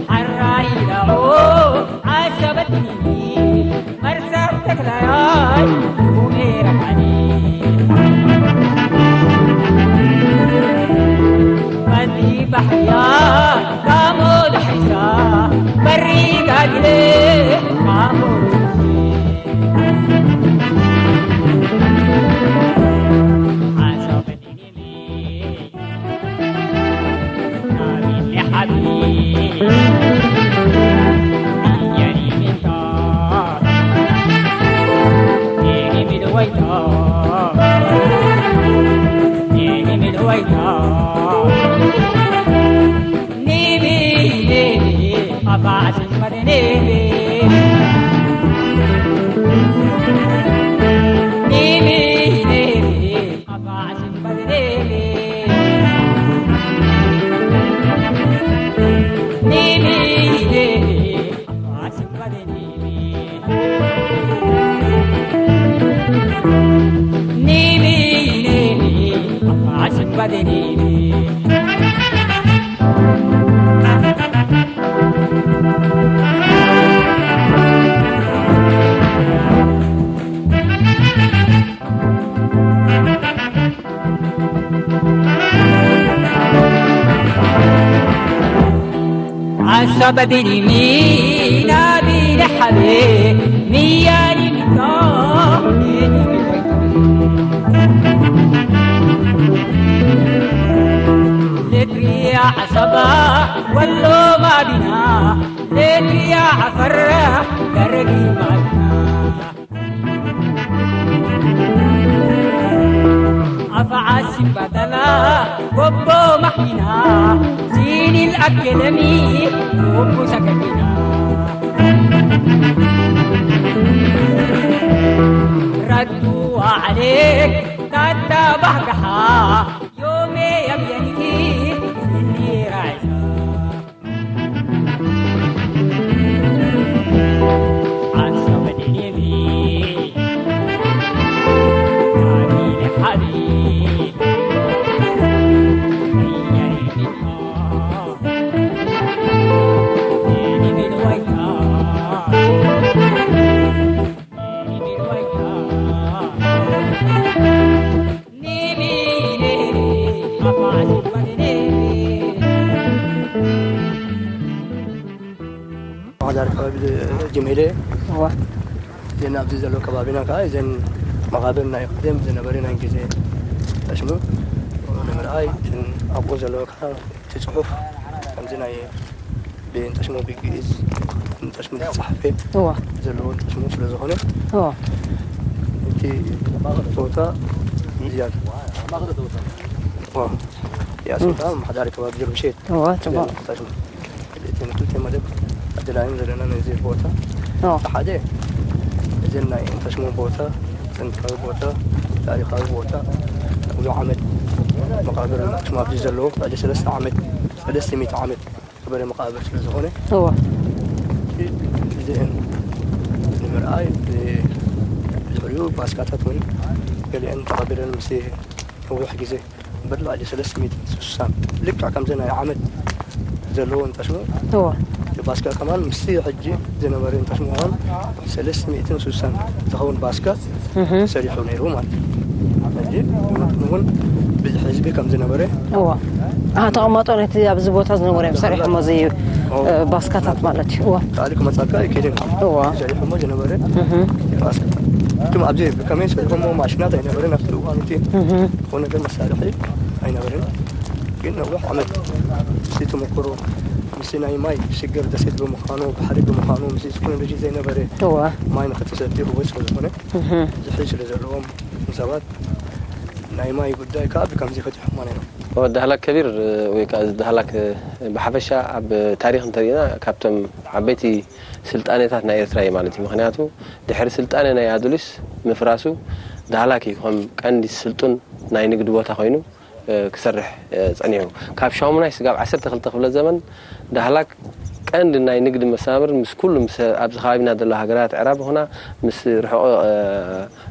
حراي لعو عصب ديني مرسى تكلاي ونيرماني. بندي بحيا كامو دحيسا بري قادلي كامو دحيسا. عصب ديني بدني مينا بين حبي مياني مينا لتري عصبا ولو ما بينا لتري عفر درقي ما بينا أفعى السبتنا وبو محينا زين الأكلمي وبو سكتنا ردوا عليك تاتا بحقها يومي يبينكي سني رايسا ማሕዳር ከባቢ ጅሜሌ እዋ እዘን ኣብዚ ዘሎ ከባቢና ከዓ እዘን መቓብር ናይ ቀደም ዝነበረ ናይ ግዜ ጠሽሙ ንምርኣይ እተን ኣብኡ ዘለዎ ከዓ እቲ ፅሑፍ ከምዚ ናይ ብእንጠሽሙ ብግእዝ እንጠሽሙ ዝተፃሕፈ እዋ ዘለዎ እንጠሽሙ ስለ ዝኾነ እዋ እቲ ቦታ እዚኣ እዋ እዚኣ ስልጣን ማሕዳሪ ከባቢ ጀርምሼት እዋ ፅቡቅ እዚኣ እንጠሽሙ ክልተ ክልተ መደብ ኣደላይም ዘለና ነዚ ቦታ እዋ ሓደ እዘን ናይ እንጠሽሙ ቦታ ጥንታዊ ቦታ ታሪካዊ ቦታ ብዙ ዓመት መቃብር እንጠሽሙ ኣብዚ ዘለዎ ልዕሊ ሰለስተ ዓመት ሰለስተ ሚእቲ ዓመት ዝበለ መቃብር ስለ ዝኾነ እዋ እዚአን ንምርኣይ ብድሕሪኡ ባስካታት እውን ገሊአን ተቐቢለን ምስ ነዊሕ ግዜ እምበር ልዕሊ ሰለስተ ሚእትን ስሳን ልክዕ ከምዚ ናይ ዓመት ዘለዎ እንተሽሙ እዋ እቲ ባስካ ከማን ምስቲ ሕጂ ዝነበረ እንተሽሙ ከማን ሰለስተ ሚእትን ስሳን ዝኸውን ባስካ እህ ሰሪሑ ነይሩ ማለት እዩ። ሕጂ እውን ብዙሕ ህዝቢ ከም ዝነበረ እዋ ኣሃ ተቐማጦ ነቲ ኣብዚ ቦታ ዝነበሩ እዮም ሰሪሖሞ እዚ ኦ፣ እ፣ ባስካታት ማለት እዩ እዋ ካልእ ክመጻካ ኣይክእልን እዋ ሰሪሖሞ ዝነበረ እህ ባስካ እቶም ኣብዚ ብከመይ ሰሪሖሞ ማሽናት ኣይነበረን ኣብቲ እዋን እቲ እህ ዝኾነ ነገር መሳርሒ ኣይነበረን ግን ነዊሕ ዓመት ምስቲ ተመክሮ ምስቲ ናይ ማይ ሽግር ደሴት ብምዃኑ ባሕሪ ብምዃኑ ምስቲ ቴክኖሎጂ ዘይነበረ እዋ ማይ ንክትሰቲ ህወት ስለዝኾነ እህ ዝሕል ስለ ዘለዎም ንሰባት ናይ ማይ ጉዳይ ከዓ ብከምዚ ፈቲሖሞ ነይሮም። ዳህላክ ከቢር ወይ ከዓ እዚ ዳህላክ ብሓፈሻ ኣብ ታሪክ እንተሪእና ካብቶም ዓበይቲ ስልጣኔታት ናይ ኤርትራ እዩ ማለት እዩ። ምክንያቱ ድሕሪ ስልጣኔ ናይ ኣዱሊስ ምፍራሱ ዳህላክ እዩ ከም ቀንዲ ስልጡን ናይ ንግዲ ቦታ ኮይኑ ክሰርሕ ጸኒሑ። ካብ ሻሙናይ ስጋብ ዓሰርተ ክልተ ክፍለ ዘመን ዳህላክ ቀንዲ ናይ ንግዲ መስተባብር ምስ ኩሉ ምስ ኣብዚ ከባቢና ዘሎ ሃገራት ዕራብ ይኹና ምስ ርሑቕ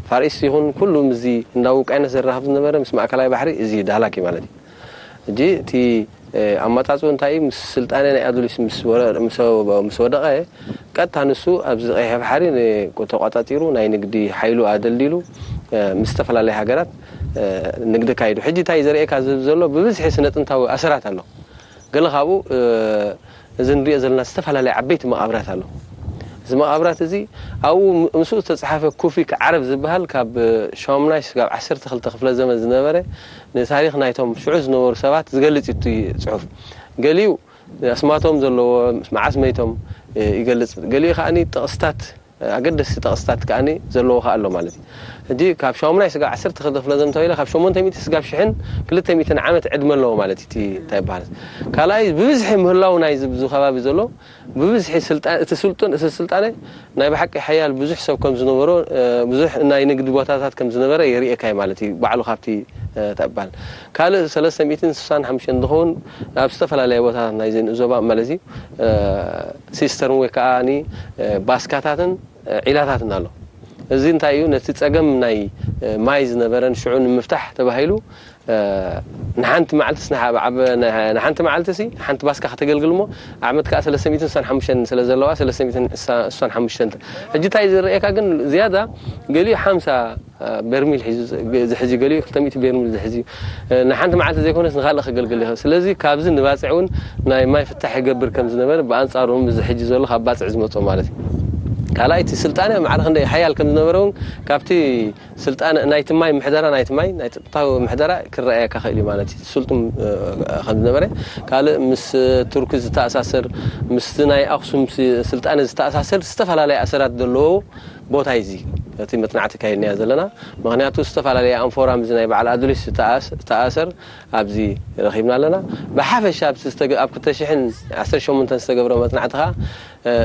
ፋር ኢስት ይኹን ኩሉ ምስዚ እንዳ ውቃይነት ዘራኽብ ዝነበረ ምስ ማእከላይ ባሕሪ እዚ ዳህላክ እዩ ማለት እዩ። ሕጂ እቲ ኣመጻጽኡ እንታይ እዩ? ምስ ስልጣነ ናይ ኣዱሊስ ምስ ወረ- ምስ ምስ ወደቐ ቀጥታ ንሱ ኣብዚ ቀይሕ ባሕሪ ን- ተቋጻጺሩ ናይ ንግዲ ሓይሉ ኣደልዲሉ ምስ ዝተፈላለያ ሃገራት ንግዲ ኣካይዱ። ሕጂ እንታይ ዘርእየካ ዝህብ ዘሎ ብብዝሒ ስነ ጥንታዊ ኣሰራት ኣሎ። ገለ ካብኡ እዚ ንሪኦ ዘለና ዝተፈላለየ ዓበይቲ መቓብራት ኣሎ። እዚ መቓብራት እዚ ኣብኡ ምስኡ ዝተፅሓፈ ኩፊክ ዓረብ ዝበሃል ካብ ሻሙናይ ስጋብ ዓሰርተ ክልተ ክፍለ ዘመን ዝነበረ ንታሪክ ናይቶም ሽዑ ዝነበሩ ሰባት ዝገልፅ እዩ እቲ ፅሑፍ። ገሊኡ ኣስማቶም ዘለዎ መዓስ መይቶም ይገልፅ፣ ገሊኡ ከዓ ጥቕስታት ኣገደስቲ ጠቕስታት ከኣ ዘለዎ ከኣ ኣሎ ማለት እዩ። ሕጂ ካብ ሻሙናይ ስጋብ ዓሰርተ ክልተ ክፍለ ዘመን ተባሂለ ካብ ሸሞንተ ሚእቲ ስጋብ ሽሕን ክልተ ሚእትን ዓመት ዕድመ ኣለዎ ማለት እዩ። እቲ እንታይ ይበሃል ካልኣይ ብብዝሒ ምህላው ናይ እዚ ከባቢ ዘሎ ብብዝሒ ስልጣ- እቲ ስልጡን እቲ ስልጣነ ናይ ብሓቂ ሓያል ብዙሕ ሰብ ከም ዝነበሮ ብዙሕ ናይ ንግዲ ቦታታት ከም ዝነበረ የርእየካ እዩ ማለት እዩ። ባዕሉ ካብቲ እንታይ ይበሃል ካልእ ሰለስተ ሚእትን ስሳን ሓሙሽተን ዝኸውን ኣብ ዝተፈላለየ ቦታታት ናይዚ ንእዞባ ማለት እዩ ሲስተርን ወይ ከዓ ባስካታትን ዒላታትን ኣሎ። እዚ እንታይ እዩ? ነቲ ጸገም ናይ ማይ ዝነበረን ሽዑ ንምፍታሕ ተባሂሉ ንሓንቲ መዓልትስ ንሓንቲ መዓልትሲ ሓንቲ ባስካ ከተገልግል እሞ ዓመት ከዓ ሰለስተ ሚእትን ስሳን ሓሙሽተን ስለ ዘለዋ ሰለስተ ሚእትን ስሳን ሓሙሽተን። ሕጂ እንታይ ዝረእየካ ግን ዝያዳ ገሊኡ ሓምሳ በርሚል ሒዙ ዝሕዚ፣ ገሊኡ ክልተ ሚእቲ በርሚል ዝሕዚ። ንሓንቲ መዓልቲ ዘይኮነስ ንካልእ ከገልግል ይኽእል። ስለዚ ካብዚ ንባፅዕ እውን ናይ ማይ ፍታሕ ይገብር ከም ዝነበረ ብኣንፃሩ እውን እዚ ሕጂ ዘሎ ካብ ባፅዕ ዝመፅኦ ማለት እዩ። ካልኣይቲ ስልጣነ ማዕረ ክንደይ ሓያል ከም ዝነበረ እውን ካብቲ ስልጣነ ናይቲ ማይ ምሕደራ ናይቲ ማይ ናይ ጸጥታዊ ምሕደራ ክረኣየካ ክእል እዩ ማለት እዩ። ስልጡን ከም ዝነበረ ካልእ ምስ ቱርኪ ዝተኣሳሰር ምስቲ ናይ ኣክሱም ስልጣነ ዝተኣሳሰር ዝተፈላለየ ኣሰራት ዘለዎ ቦታ እዩ እዚ እቲ መፅናዕቲ ካይድናዮ ዘለና። ምክንያቱ ዝተፈላለየ ኣንፎራም እዚ ናይ በዓል ኣዱሊስ ዝተኣሰር ኣብዚ ረኺብና ኣለና። ብሓፈሻ ኣብዚ ዝተገ- ኣብ ክልተ ሽሕን ዓሰርተ ሸሞንተን ዝተገብረ መፅናዕቲ ከዓ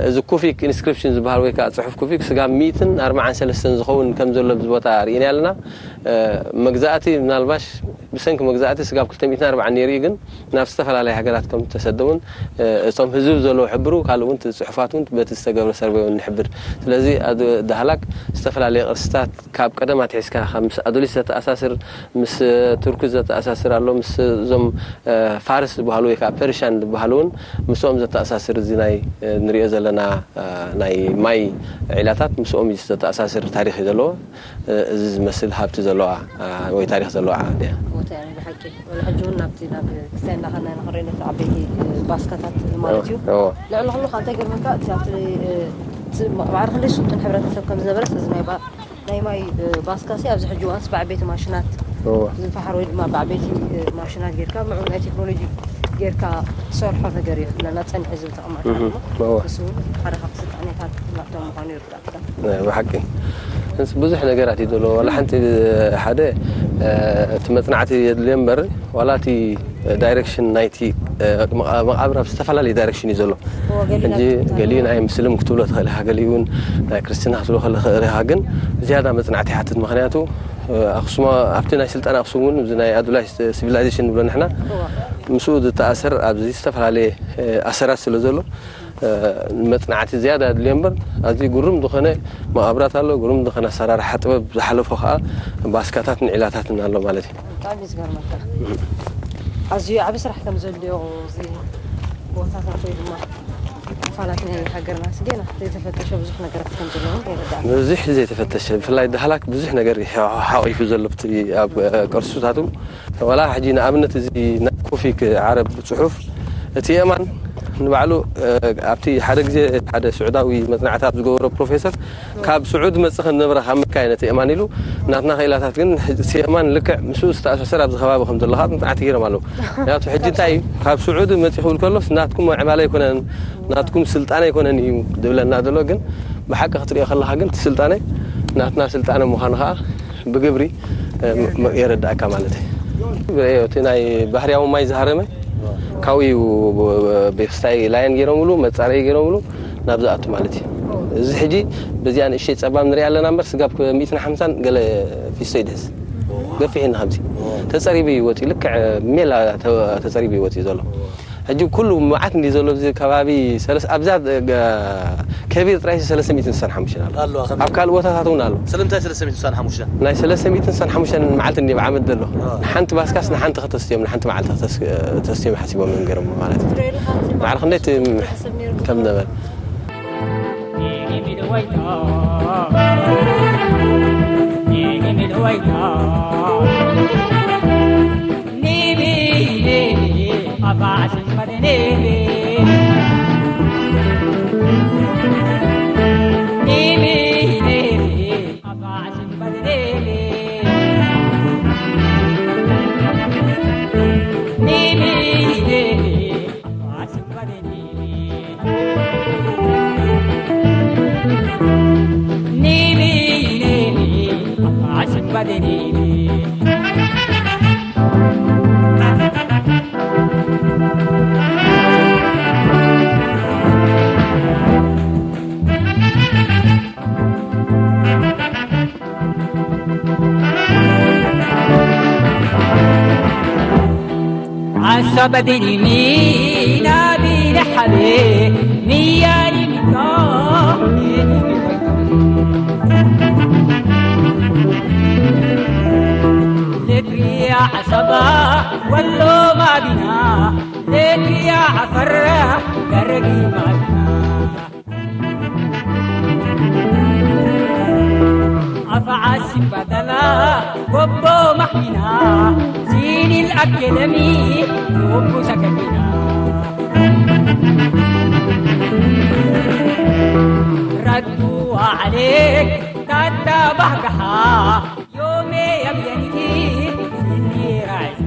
እዚ ኩፊክ ኢንስክሪፕሽን ዝበሃል ወይ ከዓ ፅሑፍ ኩፊክ ስጋብ ሚእትን ኣርባዓን ሰለስተን ዝኸውን ከም ዘሎ ኣብዚ ቦታ ርኢና ኣለና። መግዛእቲ ምናልባሽ ብሰንኪ መግዛእቲ ስጋብ ክልተ ሚእትን ኣርባዓን ነይሩ እዩ፣ ግን ናብ ዝተፈላለያ ሃገራት ከም ዝተሰደ እውን እቶም ህዝብ ዘለዉ ሕብሩ ካልእ እውን እቲ ፅሑፋት እውን በቲ ዝተገብረ ሰርቬይ እውን ንሕብር። ስለዚ ዳህላክ ዝተፈላለየ ቅርስታት ካብ ቀደም ኣትሒዝካ ካብ ምስ ኣዱሊስ ዘተኣሳስር ምስ ቱርኪ ዘተኣሳስር ኣሎ፣ ምስ እዞም ፋርስ ዝበሃሉ ወይ ከዓ ፐርሻን ዝበሃሉ እውን ምስኦም ዘተኣሳስር እዚ ናይ ንሪኦ ዘለና ናይ ማይ ዒላታት ምስኦም እዩ ዘተኣሳስር ታሪኽ እዩ ዘለዎ። እዚ ዝመስል ሃብቲ ዘለዋ ወይ ታሪኽ ዘለዋ ዓዲ እያ። ብሓቂ ወላ ሕጂ እውን ናብቲ ናብ ክስታይ እንዳኸና ንኽርኢ ነቲ ዓበይቲ ባስካታት ማለት እዩ። ልዕሊ ኩሉ ካብ እንታይ ገርመካ እቲ ኣብቲ ማዕረ ክንደይ ስልጡን ሕብረተሰብ ከም ዝነበረ ስለዚ ናይ ናይ ማይ ባስካሲ ኣብዚ ሕጂ እዋንስ ብዓበይቲ ማሽናት ዝፈሓር ወይ ድማ ብዓበይቲ ማሽናት ጌርካ ምዑ ናይ ቴክኖሎጂ ጌርካ ትሰርሖ ነገር እዩ ክብለና ፀኒሑ ዝብል ተቐማጥ እሱ ሓደ ካብ ስልጣኔታት ናብቶም ምዃኑ ይርዳእ። ብሓቂ ምስ ብዙሕ ነገራት እዩ ዘለዎ ዋላ ሓንቲ ሓደ እቲ መፅናዕቲ የድልዮ እምበር ዋላ እቲ ዳይሬክሽን ናይቲ መቃብር ኣብ ዝተፈላለየ ዳይሬክሽን እዩ ዘሎ። ሕጂ ገሊኡ ናይ ምስልም ክትብሎ ትኽእል ኢኻ፣ ገሊኡ እውን ናይ ክርስትና ክትብሎ ከለኻ ኢኻ፣ ግን ዝያዳ መፅናዕቲ ይሓትት። ምክንያቱ ኣክሱም ኣብቲ ናይ ስልጣን ኣክሱም እውን እዚ ናይ ኣዱላይ ሲቪላይዜሽን ንብሎ ንሕና ምስኡ ዝተኣሰር ኣብዚ ዝተፈላለየ ኣሰራት ስለ ዘሎ መፅናዕቲ ዝያዳ ኣድልዮ እምበር ኣዝዩ ግሩም ዝኾነ መቓብራት ኣሎ፣ ግሩም ዝኾነ ኣሰራርሓ ጥበብ ዝሓለፎ ከዓ ባስካታትን ዒላታትን ኣሎ ማለት እዩ። ብጣዕሚ እዩ ዝገርመካ። ኣዝዩ ዓቢ ስራሕ ከም ዘድልዮ እዚ ቦታታት ወይ ድማ ክፋላት ናይ ሃገርና ገና ዘይተፈተሸ ብዙሕ ነገራት ከም ዘሎ እውን የረዳእና። ብዙሕ ዘይተፈተሸ ብፍላይ ዳህላክ ብዙሕ ነገር እዩ ሓ- ሓቂፉ ዘሎ ኣብቲ ኣብ ቅርስታቱ ዋላ ሕጂ ንኣብነት እዚ ናይ ኮፊክ ዓረብ ፅሑፍ እቲ የማን ንባዕሉ ኣብቲ ሓደ ግዜ ሓደ ስዑዳዊ መፅናዕቲ ኣብ ዝገበሮ ፕሮፌሰር ካብ ስዑድ መፅእ ከም ዝነበረ ካብ መካ እዩ ነቲ የማን ኢሉ ናትና ክኢላታት ግን እቲ የማን ልክዕ ምስኡ ዝተኣሳሰር ኣብዚ ከባቢ ከም ዘሎ ከዓ መፅናዕቲ ገይሮም ኣለዉ። ምክንያቱ ሕጂ እንታይ እዩ ካብ ስዑድ መፅእ ክብል ከሎስ ናትኩም ዕባለ ኣይኮነን ናትኩም ስልጣነ ኣይኮነን እዩ ዝብለና ዘሎ ግን ብሓቂ ክትሪኦ ከለካ ግን እቲ ስልጣነ ናትና ስልጣነ ምኳኑ ከዓ ብግብሪ የረዳእካ ማለት እዩ። እቲ ናይ ባህርያዊ ማይ ዝሃረመ ካብኡ እዩ ቤክስታይ ላየን ገይሮምሉ መፃረይ ገይሮምሉ ናብ ዝኣቱ ማለት እዩ። እዚ ሕጂ በዚኣ ንእሽተይ ፀባብ ንሪኣ ኣለና እምበር ስጋብ ሚእትን ሓምሳን ገለ ፊስቶ ይድህዝ ገፊሕ ኢና ከምዚ ተፀሪቡ እዩ ወፂኡ ልክዕ ሜላ ተፀሪቡ እዩ ወፂኡ ዘሎ። ሕጂ ኩሉ መዓት እንዲ ዘሎ ኣብዚ ከባቢ ሰለስ ኣብዛ ከቢር ጥራይ ሰለስተ ሚእትን ስሳን ሓሙሽተን ኣሎ። ኣሎ ኣብ ካልእ ቦታታት እውን ኣሎ። ስለምንታይ ሰለስተ ሚእትን ስሳን ሓሙሽተን ናይ ሰለስተ ሚእትን ስሳን ሓሙሽተን መዓልቲ እንዲ ዓመት ዘሎ ሓንቲ ባስካስ ንሓንቲ ከተስትዮም ንሓንቲ መዓልቲ ተስትዮም ሓሲቦም እዮም ገይሮም ማለት እዩ። ማዕረ ክንደይ ከም ነበረ عصب ديني مين أبي لحبي مياني مكان ዓሰባ ወሎ ማቢና፣ ለኪያ ዓፈር ገረጊ ማቢና። ኣፋዓሲ ባደላ ጎቦ ማሕሚና፣ ሲኒል ኣኬለሚ ጎቦ ሰከሚና። ረዱ ዓሌክ ታታ ባህግሓ፣ ዮሜ የብየኒቲ ሲኒ ራይሳ።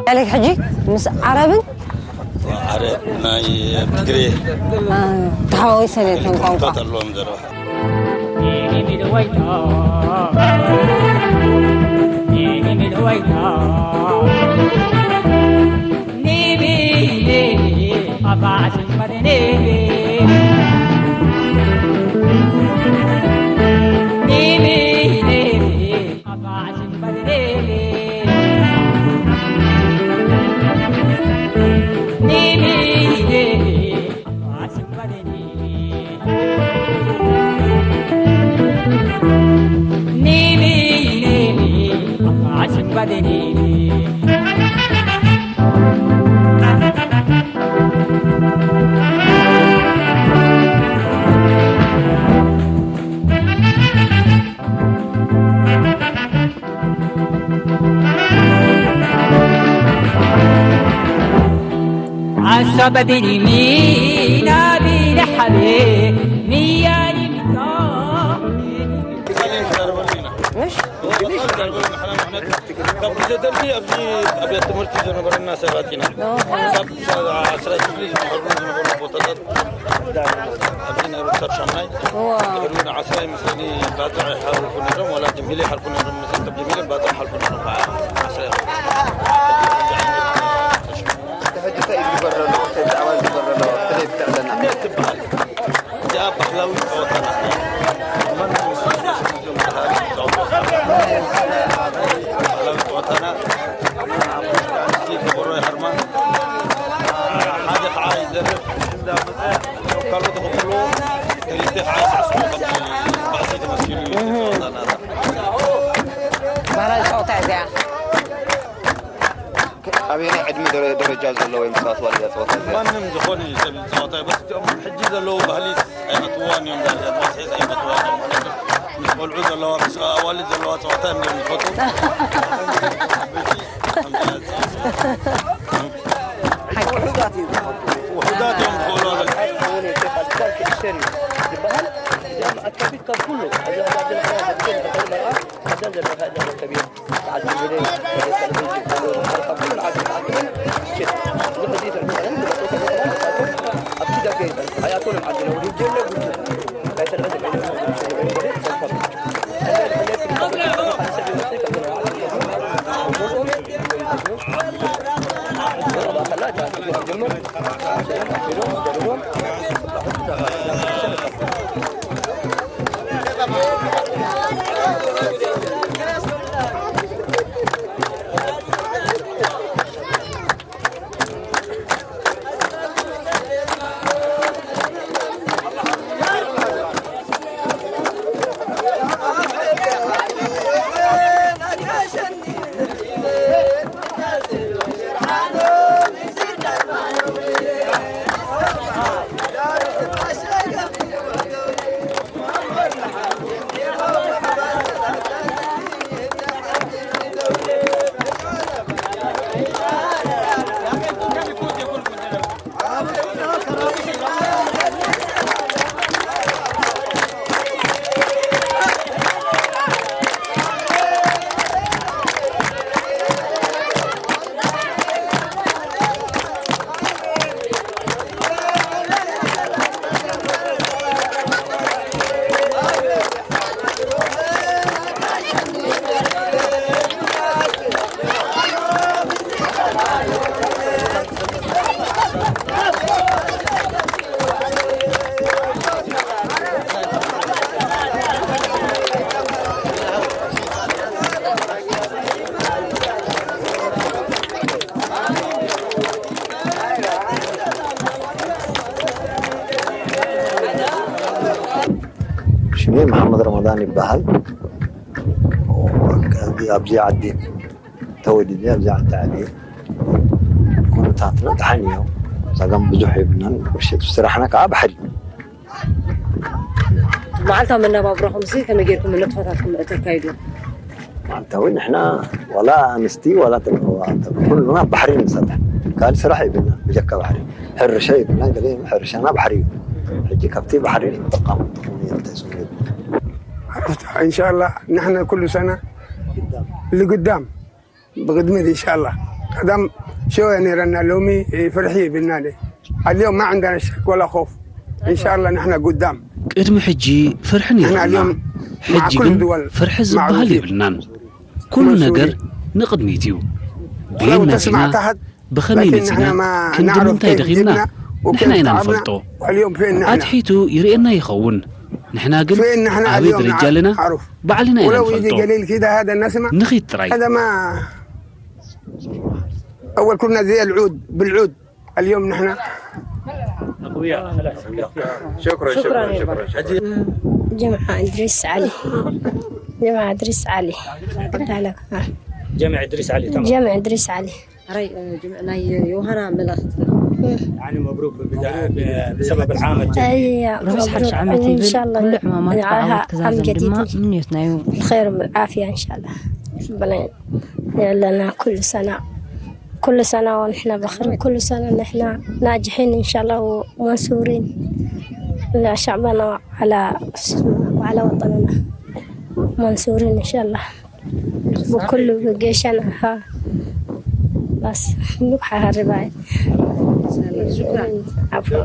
ያለክ ሕጂ ምስ ዓረብን ዓረብ ናይ ትግሬ አ፣ ተሓዋዊሰ ነቶም ቋንቋ። ኣለዎም ዘረባ። ዓሳ በዲኒ ሚና ቢና ሓቤ ሚያኒ ሚካ። ምሽ? ካብ ግዜ ደርጊ ኣብዚ ኣብያተ ትምህርቲ ዝነበረና ሰባት ኢና። ኦሆ። ክሳብ ዓስራይ ክፍሊ ዝመሃሩሉ ዝነበሩ ቦታታት ኣብዚ ነይሩ፣ ክሳብ ሻምናይ። እዋ። ድሕሪኡ ንዓስራይ ምስኒ ባጽዕ ይሓልፉ ነይሮም፣ ዋላ ጀሚለ ይሓልፉ ነይሮም፣ ምስኒ ካብ ጀሚለ ባጽዕ ይሓልፉ ነይሮም፣ ከዓ ዓስራይ። ሕጂ እንታይ እዩ ዝግበር ዘሎ? እንታይ ብዛዕባ ዝግበር ዘሎ? ከመይ ትዕለና? እንዴት ትበሃል? እዚኣ ባህላዊ ጸወታና። መን ባህላዊ ጸወታና። ኣንስቲ ከበሮ ይሃርማ። ሓደ ከዓ ይደርፍ። ካልኦት ክቕበሉ ክልተ ከዓ ይስዕስዑ። ከም ባእሲ ተመሲሉ እዩ ጸወታና። ባህላዊ ጸወታ እዚኣ። ኣበየናይ ዕድመ ደረ-፣ ደረጃ ዘለዎም ይጻወትዋ እዛ ጸወታ እዚኣ? ማንም ዝኾነ ሰብ ይጻወታ እዩ። በስ እቲኦም ሕጂ ዘለዉ ባህሊ ኣይፈትውዋን እዮም። ዳርጋ መትሒዝ ኣይፈትውዋን እዮም። ማለት ምስ ቆልዑ ዘለዋ፣ ምስ ኣዋልድ ዘለዋ ጸወታ እዮም ዝፈትዉ። ዓበይቲ ከምዚ ዓይነት ጸወታ። ውሑዳት እዮም ዝፈትዉ። ውሑዳት እዮም ዝኽእሉ። ኣነ ኬፍ ኣልቻል ክእሸር እዩ ዝበሃል። እዚኦም ኣካቢት ካብ ኩሉ፣ ኣብዚ ኣዛብን ሓያ ዘብትን ተኸሉ መርዓ፣ ኣብዘን ዘለኻ እዛ መርከብ እዮም። እኔ መሓመድ ረመዳን ይበሃል። ኣብዚ ዓዲ ተወሊደ፣ ኣብዚ ዓዲ ዓብየ። ኩነታትና ደሓን እዩ። ጸገም ብዙሕ የብልናን። ምሸት ስራሕና ከዓ ባሕሪ። መዓልታዊ መነባብሮኹም ሲ ከመይ ጌርኩም ንጥፈታትኩም እተካይዱ? መዓልታዊ ንሕና ዋላ ኣንስቲ ዋላ ተለዋ ኩሉና ባሕሪ ንሰርሕ። ካልእ ስራሕ የብልና ብጀካ ባሕሪ። ሕርሻ የብልና፣ ገለ ሕርሻና ባሕሪ እዩ። ሕጂ ካብቲ ባሕሪ ንጠቀም። ኢንሻላ ንሕና ኩሉ ሰና ልግዳም ብቅድሚት ኢንሻላ ቀዳም ሸወ ነይረና፣ ሎሚ ፍርሒ ይብልና። اليوم ما عندنا شك ولا خوف. إن شاء الله نحن قدام. ቅድሚ ሕጂ ፍርሒ ነይሩና፣ ሕጂ ግን ፍርሒ ዝበሃል የብልናን። ኩሉ ነገር ንቕድሚት እዩ። ብየን መጺና፣ ብኸመይ መጺና፣ ክንዲ ምንታይ ደኺምና ንሕና ኢና ንፈልጦ። ኣትሒቱ ይርእየና ይኸውን። ንሕና ግን ኣበይ ደረጃ ኣለና ባዕልና ኢና ንፈልጦ። ንኺድ ጥራይ። أول كنا زي العود بالعود. اليوم نحن شكرا شكرا شكرا. جمعة إدريس علي. جمعة إدريس علي. قلت لك ها. جامع ادريس علي تمام. جمع إدريس علي. ሕራይ ጅምዕ ናይ ዮሃና መልእኽቲ። يعني مبروك بسبب العام الجديد. أي ርሑስ ሓድሽ ዓመት إن ይብል شاء الله ኩሉ ዕማማት عام ብዓወት ክዛዘም ድማ جديد ምንዮትና እዩ። بخير وبالعافية إن شاء الله. ربنا يعلنا كل سنة، كل سنة ونحن بخير، كل سنة نحن ناجحين إن شاء الله ومنصورين على شعبنا وعلى وعلى وطننا، منصورين إن شاء الله. بكل بقيشنا ها. بس نبحى هالرباية. عفوا.